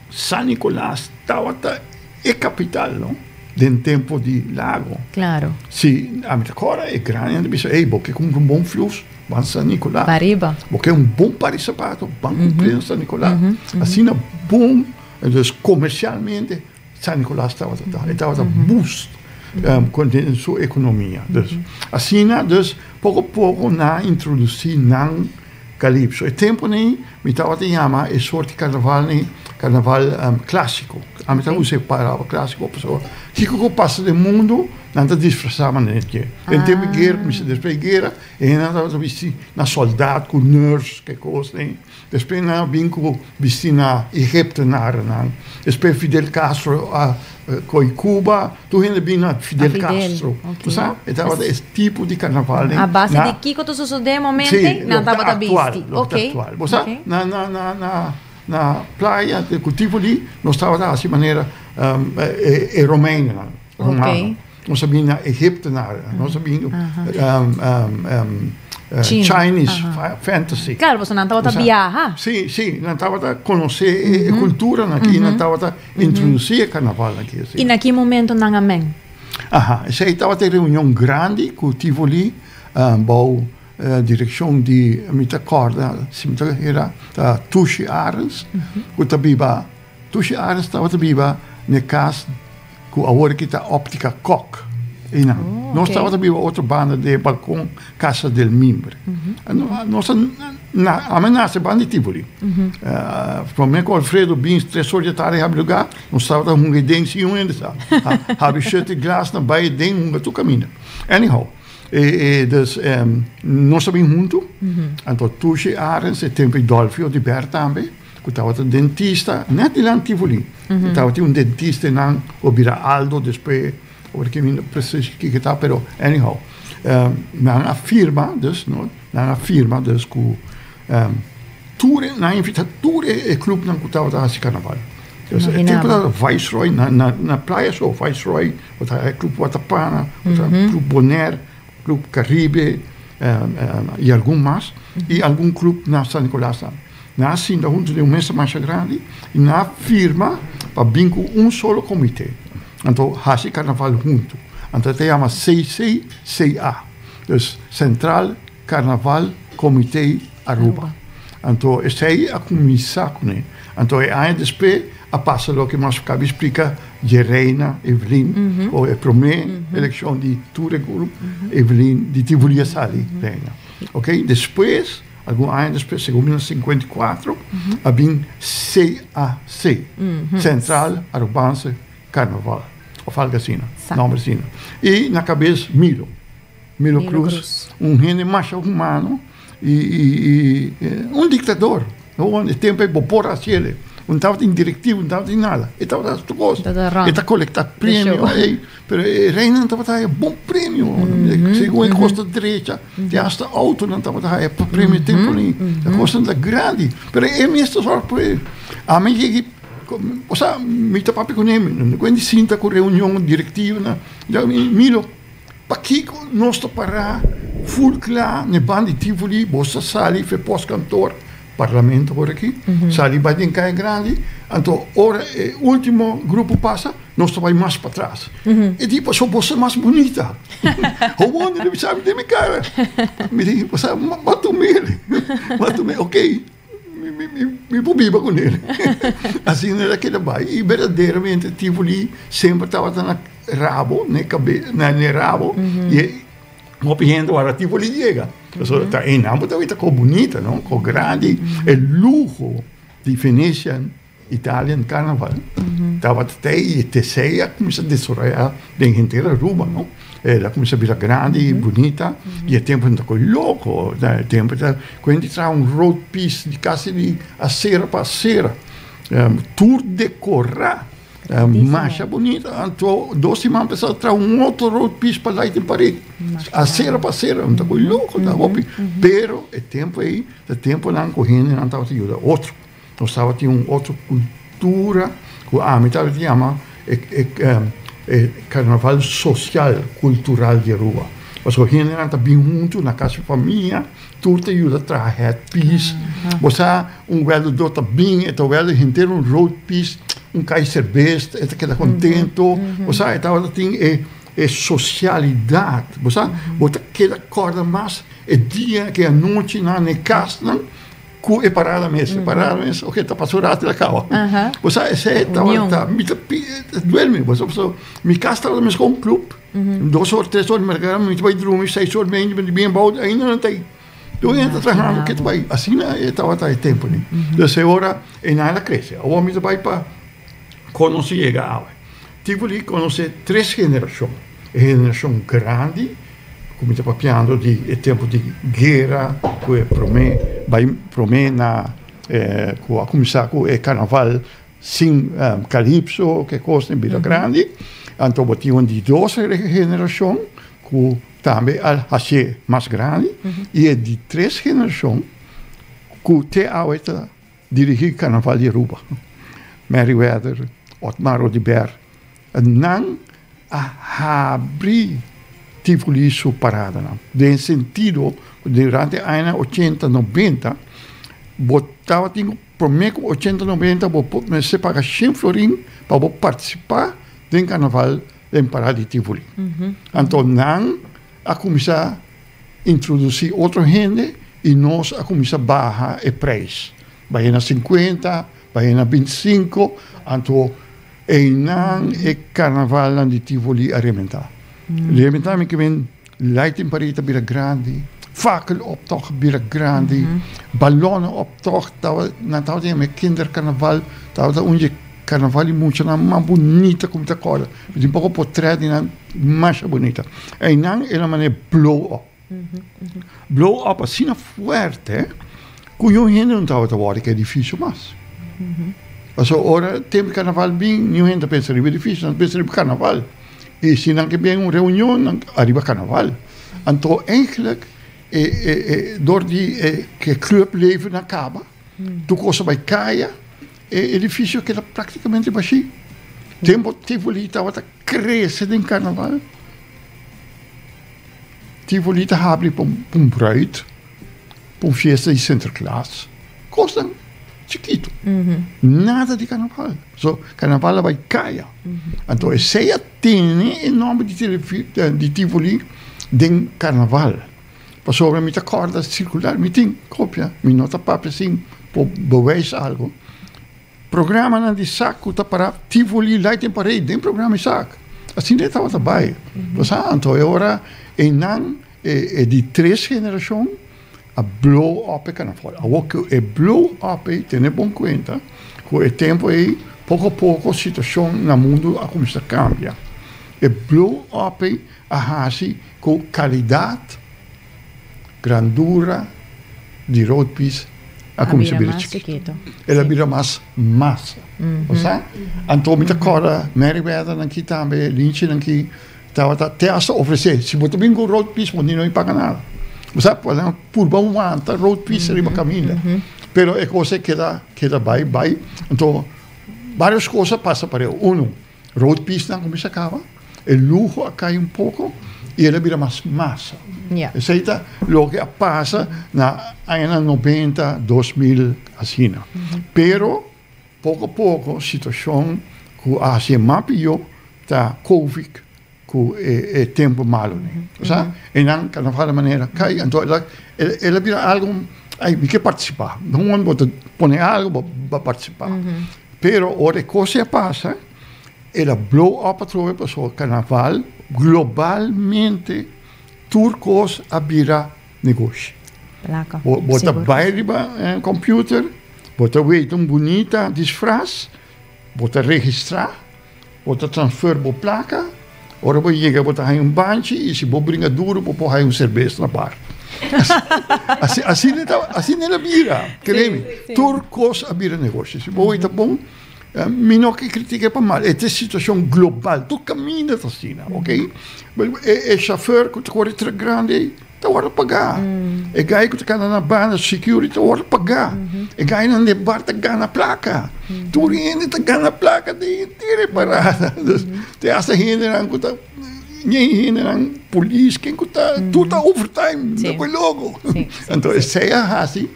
San Nicolas tabata e capital no, den tempo di Lago. Claro. Si, ami ta cora e grandinan ta bisa, ey bo ke cumpra un bon flus, ban San Nicolas. Pariba. Bo ke un bon par di sapato, ban cumpra na San Nicolas. Asina bon. Dus comercialmente San Nicolas tabata ta, e tabata boost den su economia. Dus asina dus poco poco nan a introduci nan calypso. E tempo nei mi tabata yama e soort di carnaval nei carnaval clasico. Ami ta usa e palabra clasico pasobra kiko ku pasa den mundo nan ta disfrasa manera dje. Den tempo di guera, despues di guera e hendenan tabata bisti na soldat ku nurse ke kos nei. Despues nan a bin ku bisti na Egiptenarennan. Despues Fidel Castro a koi Cuba. Tur hende bin na Fidel Castro. Bo sa? E tabata e tipo di karnaval den. A base di kiko ta sosodé e momento ei, nan tabata bisti. Si, loke ta aktual. Bo sa? Na na na na na playa ku Tivoli nos tabata hasi manera e Romeinennan, Romano. Nos a bin na Egyptenaar, nos a bin Chinese fantasy. Claro, pasobra nan tabata biaha. Sí, sí, nan tabata conoce e culturanan aki, nan tabata introduci e carnaval aki. Y na ki momento nan a men? Aha, esey tabata e reunion grandi cu Tivoli bou direccion di, mi ta corda, si mi ta hera, ta Tushi Arends, cu ta biba. Tushi Ares tabata biba n'e kas ku awor aki ta Optica Kok. Einan. Oh, Nos ok. tabata biba otro banda di e balkon Casa del Mimbre. Nos a na, ami a nase banda di Tivoli. Prome ku Alfredo bin tres or di tardi habri lugá, nos tabata hunga e den sin un hende sa. Habri shut e glasnan, bai e den hunga tur kaminda. Anyhow, e e dus nos a bin huntu, anto Tushi Arends e tempu ei Dolfio di Ber tambe. Ku tabata dentista net dilanti Tivoli. Mm Tabatin un dentista einan ku a bira Aldo despues, awor ki mi no precies kiko ta, pero anyhow. Nan a firma dus, no, nan a firma dus ku tur e, nan a invita tur e clubnan ku tabata hasi karnaval. Dus e tempu tabata Viceroy na na na playa so, Viceroy, tabata club Watapana, tabata club Bonaire. Club Caribe y algun mas y algun club na San Nicolas tambe. Nan a sinta hunto den un mesa masha grandi y nan a firma pa bin cu un solo comite. Anto haci carnaval hunto. Anto e ta yama CCCA. Dus Central Carnaval Comite Aruba. Anto esey a cuminsa cune. Anto e aña despues a pasa loke mas cabi splica dje Reina Evelyn o e prome eleccion di tur e grup Evelyn di Tivoli a sali Reina. Ok despues algun aña despues segun mi na 54 a bin CAC Central Arubaanse Carnaval of algo asina nomber asina y na cabes Milo. Milo Cruz, un hende masha humano y un dictador. E tempo ey bo por haci el. No tabatin directivo, no tabatin nada. E tabata haci tur cos. E ta colecta premio ey. Pero e reynan tabata haya bon premio. Segun e cos ta drecha, te hasta autonan tabata haya premio e tempo ey. E cosnan ta grandi. Pero e mes ta zorg pa e. Ami yega, osea, mi ta papia cune, mi no cuenta sinta cu reunion directivonan. Milo. Pakiko nos ta pará ful kla n'e banda di Tivoli? Bo sa sali fe postkantoor, parlamento ora aki, sali bai den kaya grandi, anto ora e ultimo grupo pasa, nos ta bai mas patras. E di, pasobra bo sa mas bunita. Howon el a bisa mi den mi kara. Mi di, bo sa, bo a tum'el, bo a tum'el, ok. Mi por biba ku nel. Asina el a keda bai. I berdaderamente Tivoli semper tabata na rabo, na e kabe, na e rabo. I e hopi hende wara Tivoli yega. Pasobra ta einan bo ta wita ko bunita, no? Ko grandi. E luho di Venetian Italian Carnaval tabata te i e tesei a kuminsá desaroyá den henter Aruba, no? El a kuminsá bira grandi i bunita i e tempu nan ta koe loko. Na e tempu ta ku hende traha un road piece di kasi di asera pa asera, tur dekorá, masha bunita. Anto dos siman pasá a traha un otro road piece pa lighting parade, asera pa asera, nan ta koe loko, ta hopi. Pero e tempu ei ta tempunan ku hendenan tabata yuda otro. Nos tabatin un otro cultura cu ami tabata yama e e carnaval social cultural di Aruba. Pasobra hendenan ta bin hunto na cas di famia, tur ta yuda traha headpiece. Bo sa un weldedor ta bin, e ta welde henter un roadpiece, un kai cerbes, e ta keda contento. Bo sa e tabata tin e e socialidad. Bo sa bo ta keda corda mas e dia cu e anochinan na e casnan. Ku e parada mes, e parada mes, oke, ta pasa un rato i a kaba. Bo sa, esei tabata, mi ta duermi, bo sa, pasobra mi kas tabata mes kon un club. Dos or, tres or di margada mi ta bai drumi, seis or mei mi ta bien abou, ainda nan ta ei. Tur hende ta trahando, ke ta bai? Asina e tabata e tempunan. Dus e ora einan el a krese. Awor mi ta bai pa kon nos a yega awe. Tivoli konosé tres generashon. E generashon grandi, ku mi ta papiando di e tempu di guera, ku e promé bai promé na ku a kuminsá ku e karnaval sin kalipso, ke kos den bira grandi. Anto bo tin un di dos generashon ku tambe a hasié mas grandi. I e di tres generashon ku te awe ta Dirigí Carnaval di Aruba, Meriwether, Otmar Oduber, nan a habri Tivoli su paradanan. Den sentido ku durante añanan ochenta, nobenta bo tabatin ku promé ku ochenta, nobenta bo por mester paga shen florin pa bo partisipá den karnaval den parada di Tivoli. Anto nan a kuminsá introdusí otro hende i nos a kuminsá baha e preis. Bai na sinkuenta, bai na bintisinko, anto Einan e karnavalnan di Tivoli a rementá. Rementá mi ke men lighting parade ta bira grandi, fakeloptocht a bira grandi, balònenoptocht tawa nan tabata yama e kinderkarnaval, tabata un dje karnaval di muchanan mas bunita ku mi ta kòrda. Mi tin poko potrèt di nan masha bunita. Einan el a manera blow up. Blow up asina fuerte ku niun hende no tabata wòrdu ku e edifisio mas. Pasobra ora tempu di karnaval bin niun hende ta pensa riba edifisio, nan ta pensa riba karnaval. I si nan ke bin un reunion nan ariba karnaval. Anto eigentlik e e dor di e ke clubleven a kaba tur kos a bai kaya e edifisio a keda praktikamente bashí. Tempu Tivoli tabata krese den karnaval. Tivoli ta habri pa un bruid, pa un fiesta di Sinterklaas, kosnan chikitu, nada di karnaval. So, karnaval a bai kaya. Anto esei a tene e nòmber di Tivoli den karnaval. Pasobra mi ta kòrda sirkular, mi tin kopia, mi no ta papia sin por bewijs algu. Programanan di sak ku ta para Tivoli Lighting Parade den programa di sak. Asina e tabata bai. Bo sa anto e ora einan e di tres generashon a blow up e karnaval. Awor ku e blow up ei tene bon kuenta ku e tempu ei poko poko situashon na mundu a kuminsá kambia. E blow up ei a hasi ku kalidat. Grandura di roodpies a cuminsa bira chikito. El a bira mas masa. Bo sa? Anto mi ta corda Meriwether nan ki tambe, Linchi nan ki tabata te hasta ofrece, si bo ta bin cu roodpies bo ni no paga nada. Bo sa? Pa nan purba wanta roodpies riba caminda. Pero e cosa keda keda bay bay. Anto varios cosa pasa pareu. Uno. Roodpiesnan kuminsá kaba, e luho a kai un poko i el a bira mas masa. Esei ta loke a pasa na añanan nobenta, 2000 asina. Pero poko poko situashon ku a hasi e mas pió ta covid ku e tempu malu ni. Bo sa? E nan karnaval di manera kai, anto el a el a bira algu, ai mi ke partisipá. Bo bo ta pone algu bo bo partisipá. Pero ora e kos a pasa, el a blow up atrobe pasobra karnaval globalmente tur kos a bira negoshi. Bo bo ta bai riba computer, bo ta weta un bunita disfras, bo ta registrá. Bo ta transfer bo plaka, ora bo yega bo ta haña un banchi i si bo bringa duru bo por haña un serbes na bar. Asina ta, asina el a bira, kere mi. Tur kos a bira negoshi. Si bo ta bon, mi no ke kritik'é pa mal, e ta e situashon global, tur kaminda ta asina, ok. E shofèr ku ta kore trùk grandi ei, Ta wòrdu pagá. E gai ku ta kana na banda security ta wòrdu pagá. E gainan den bar ta gana plaka. Tur hende ta gana plaka den henter e parada. Dus te hasta hendenan ku ta ñei hendenan polis ken ku ta tur ta overtime no por loko. Anto esei a hasi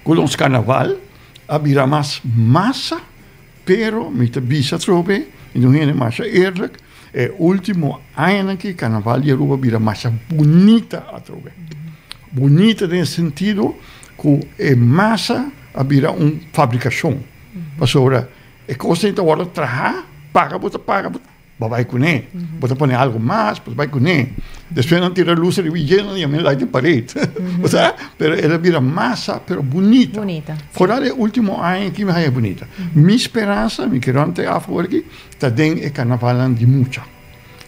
ku nos karnaval a bira mas masa pero mi ta bisa atrobe mi ta un hende masha eerlijk. E ultimo añanan aki Carnaval di Aruba bira masha bunita atrobe. Bunita den e sentido cu e masa a bira un fabricacion. Pasobra e cosnan ta wordo traha, paga bo ta paga, bo bay cune. Bo ta pone algo mas, bo ta bay cune. Despues nan tira luz riba e yena y a mira light di pared. Bo sa? Pero el a bira masa, pero bunita. Foral e ultimo aña aki mi haya bunita. Mi speransa, mi kere ante af awor aki, Ta den e karnavalnan di mucha.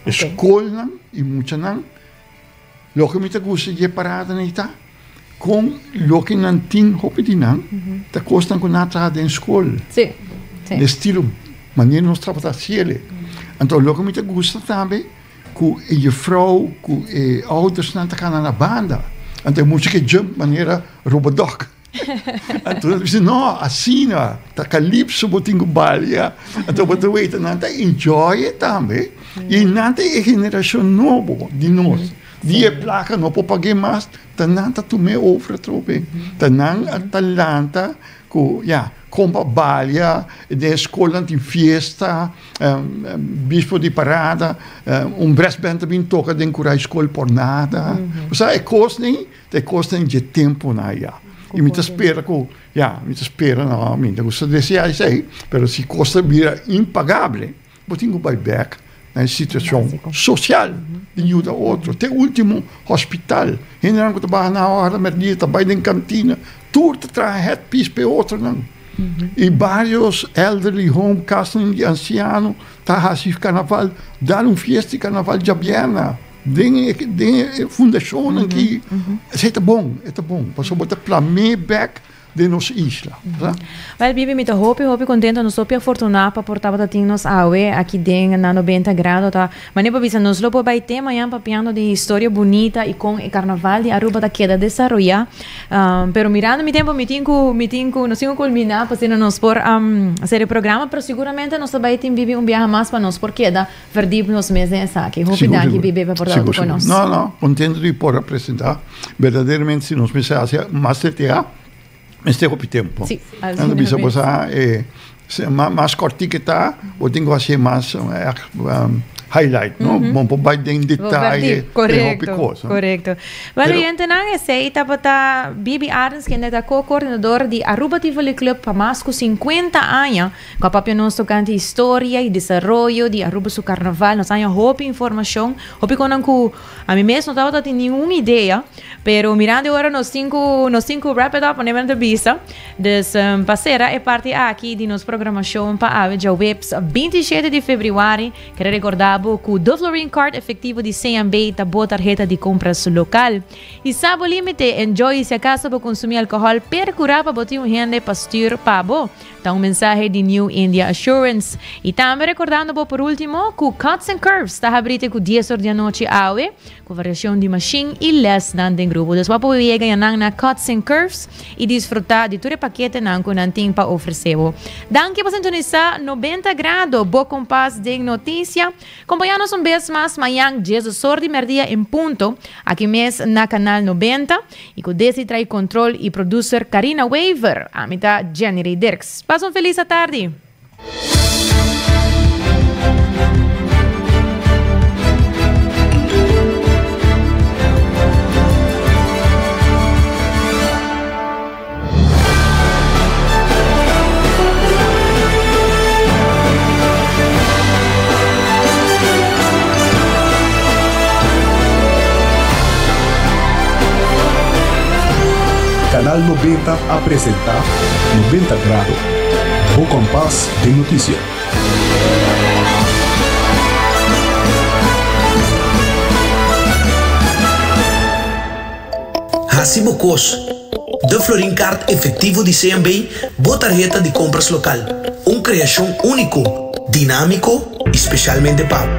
E skolnan i muchanan, loke mi ta gusta dje paradanan ei ta kon loke nan tin hopi di nan ta kosnan ku nan a traha den skol. Den estilo manera nos tabata hasiel. Anto loke mi ta gusta tambe ku e jufrou ku e oudersnan ta kana na banda. Anto e mucha ke jump manera robodok. Anto nan ta bisa, no, asina, ta calypso bo tin ku balia. Anto bo ta weta, nan ta enjoy e tambe. I nan ta e generashon nobo di nos. Di e plaka no por pag'é mas, ta nan ta tum'é over atrobe. Ta nan a ta lanta ku ya, kon pa balia, den e skolnan tin fiesta, bispo di parada, un brassband ta bin toka den Kurai Skol por nada. Osea e kosnan ta e kosnan dje tempunan aya. I mi ta spera ku, ya, mi ta spera, no, mi ta gusta desea esei, pero si kos ta bira impagable, Bo tin ku bai bèk na e situashon sosial di yuda otro. Te último hospital, hendenan ku ta baha na ora mèrdia ta bai den kantina, tur ta traha het pis pa e otronan. I barios elderly home, kasnan di ansiano ta hasi karnaval, dal un fiesta di karnaval djabièrnè den e den e fundashonnan aki. Esei ta bon, e ta bon, pasobra bo ta plam'é bèk den nos isla. Wel Bibi mi ta hopi hopi contento nos hopi afortuna pa por tabata tin nos awe aki den na 90 grado ta mane pa bisa nos lo por bay te mañan papiando di historia bunita y con e carnaval di Aruba ta keda desaroya pero mirando mi tempo mi tin cu mi tin cu nos tin cu culmina pa asina nos por hacer e programa pero seguramente nos ta bay tin Bibi un biaha mas pa nos por keda verdiep nos mes den esaki. Hopi danki Bibi pa por tabata cu nos. No no contento di por a presenta. Berdaderamente si nos mester haci mas CTA mester hopi tempo. Sí, asina bisa bo sa e mas corti ke ta bo tin ku haci mas highlight no bo por bai den detaye den hopi cos. Corecto. Bueno oyentenan esey tabata Bibi Arends kende ta co-coordinador di Aruba Tivoli Club pa mas cu 50 aña. Cu a papia nos tocante historia y desaroyo di Aruba su carnaval. Nos haña hopi informacion, hopi conan cu Ami mes no tabata tin ningun idea, pero mirando e ora nos tin cu nos tin cu wrap it up, manera men ta bisa. Dus pa cera e parti aki di nos programacion pa awe djaweps 27 di februari, kere recorda bo cu De Florin Card efectivo di CMB ta bo tarheta di compras local. Y sa bo limite, enjoy y si acaso bo consumi alcohol, percura pa bo tin un hende pa stuur pa bo. Ta un mensahe di New India Assurance. Y tambe recordando bo por ultimo cu Cuts and Curves ta habri te cu dies or di anochi awe cu variacion di machine y lesnan den grupo. Dus bo por yega ya nan na Cuts and Curves y disfruta di tur e paketenan cu nan tin pa ofrece bo. Danki pa sintonisa 90 Grado, bo kompas den noticia. Compaña nos un bes mas mañan dies or di merdia en punto aki mes na Canal 90. Y cu Desi trae control y producer Carina Wever. Ami ta Jenny Ray Dirks. Pasa un feliz atardi. Canal 90 a presenta 90 Grado, bo kompas den notisia. Hasi bo kos. De Florin Card efectivo di CMB, bo tarheta di compras local. Un creacion unico, dinamico y specialmente pa bo.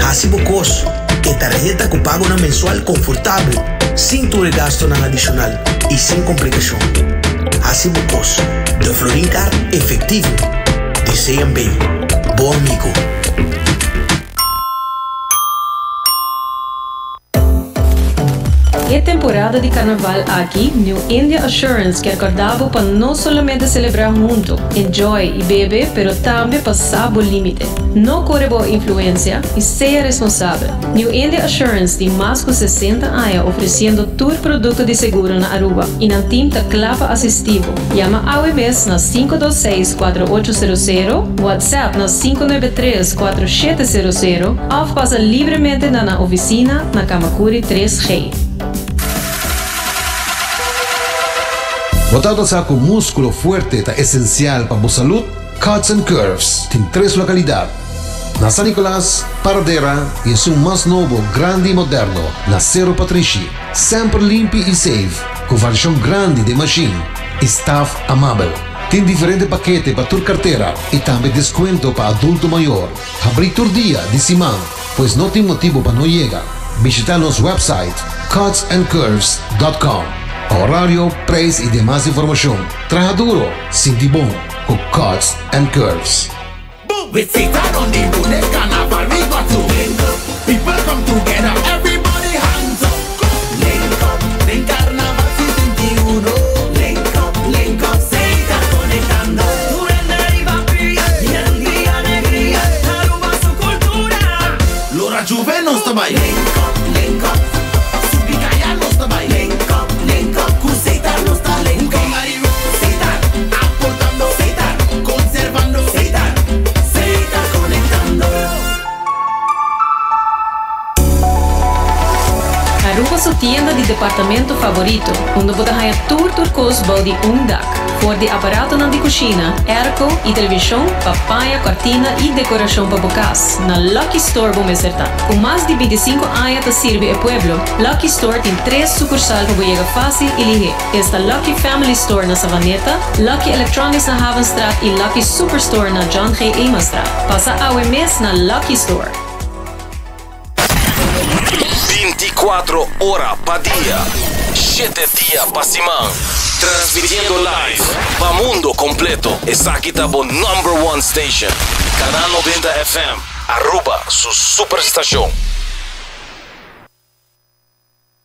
Hasi bo cos. E tarheta cu pagonan mensual confortabel, sin tur e gastonan adicional y sin complicacion. Hasi bo cos. De Florin Card efectivo di CMB. Bo amigo. E temporada di carnaval aki, New India Assurance kier corda bo pa no solamente celebra hunto, enjoy y bebe, pero tambe pa sa bo limite. No core bo influencia y sea responsabel. New India Assurance tin mas cu 60 aña ofreciendo tur producto di seguro na Aruba y nan team ta cla pa asisti bo. Yama awe mes na 526 4800, WhatsApp na 593 4700 of pasa libremente na nan oficina na Camacuri 3G. Bo tabata sa cu musculo fuerte ta esencial pa bo salud? Cuts and Curves tin tres localidad, na San Nicolas, Paradera y esun mas nobo, grandi y moderno, na Cerro Patrishi. Semper limpi y safe, cu variacion grandi den machine y staff amabel. Tin diferente pakete pa tur cartera y tambe descuento pa adulto mayor. Habrí tur dia di siman, pues no tin motibu pa no yega. Bishitá nos website cutsandcurves.com pa horario, prijs i demas informashon. Traha duro, sinti bon ku Cuts and Curves. We sit down on the road, carnival we got to. nos ta bai. Link up, link up. Subi kaya nos ta bai. Link up, link up. Ku Setar nos ta link up. Setar, aportando. Setar, konservando. Setar, Setar konektando. Aruba su tienda di departamento favorito, unda bo ta haya tur tur cos bou di un dak. For di aparatonan di cushina, airco y television pa paña, cortina y decoracion pa bo cas, na Lucky Store bo mester ta. Cu mas di binticinco aña ta sirbi e pueblo, Lucky Store tin tres sucursal pa bo yega facil y lihe. Esta Lucky Family Store na Savaneta, Lucky Electronics na Havenstraat y Lucky Superstore na John G. Emanstraat. Pasa awe mes na Lucky Store. 24 ora pa dia, shete dia pa siman. Transmitiendo live pa mundo completo. Esaki ta bo number one station. Canal 90 FM, Aruba su superstacion.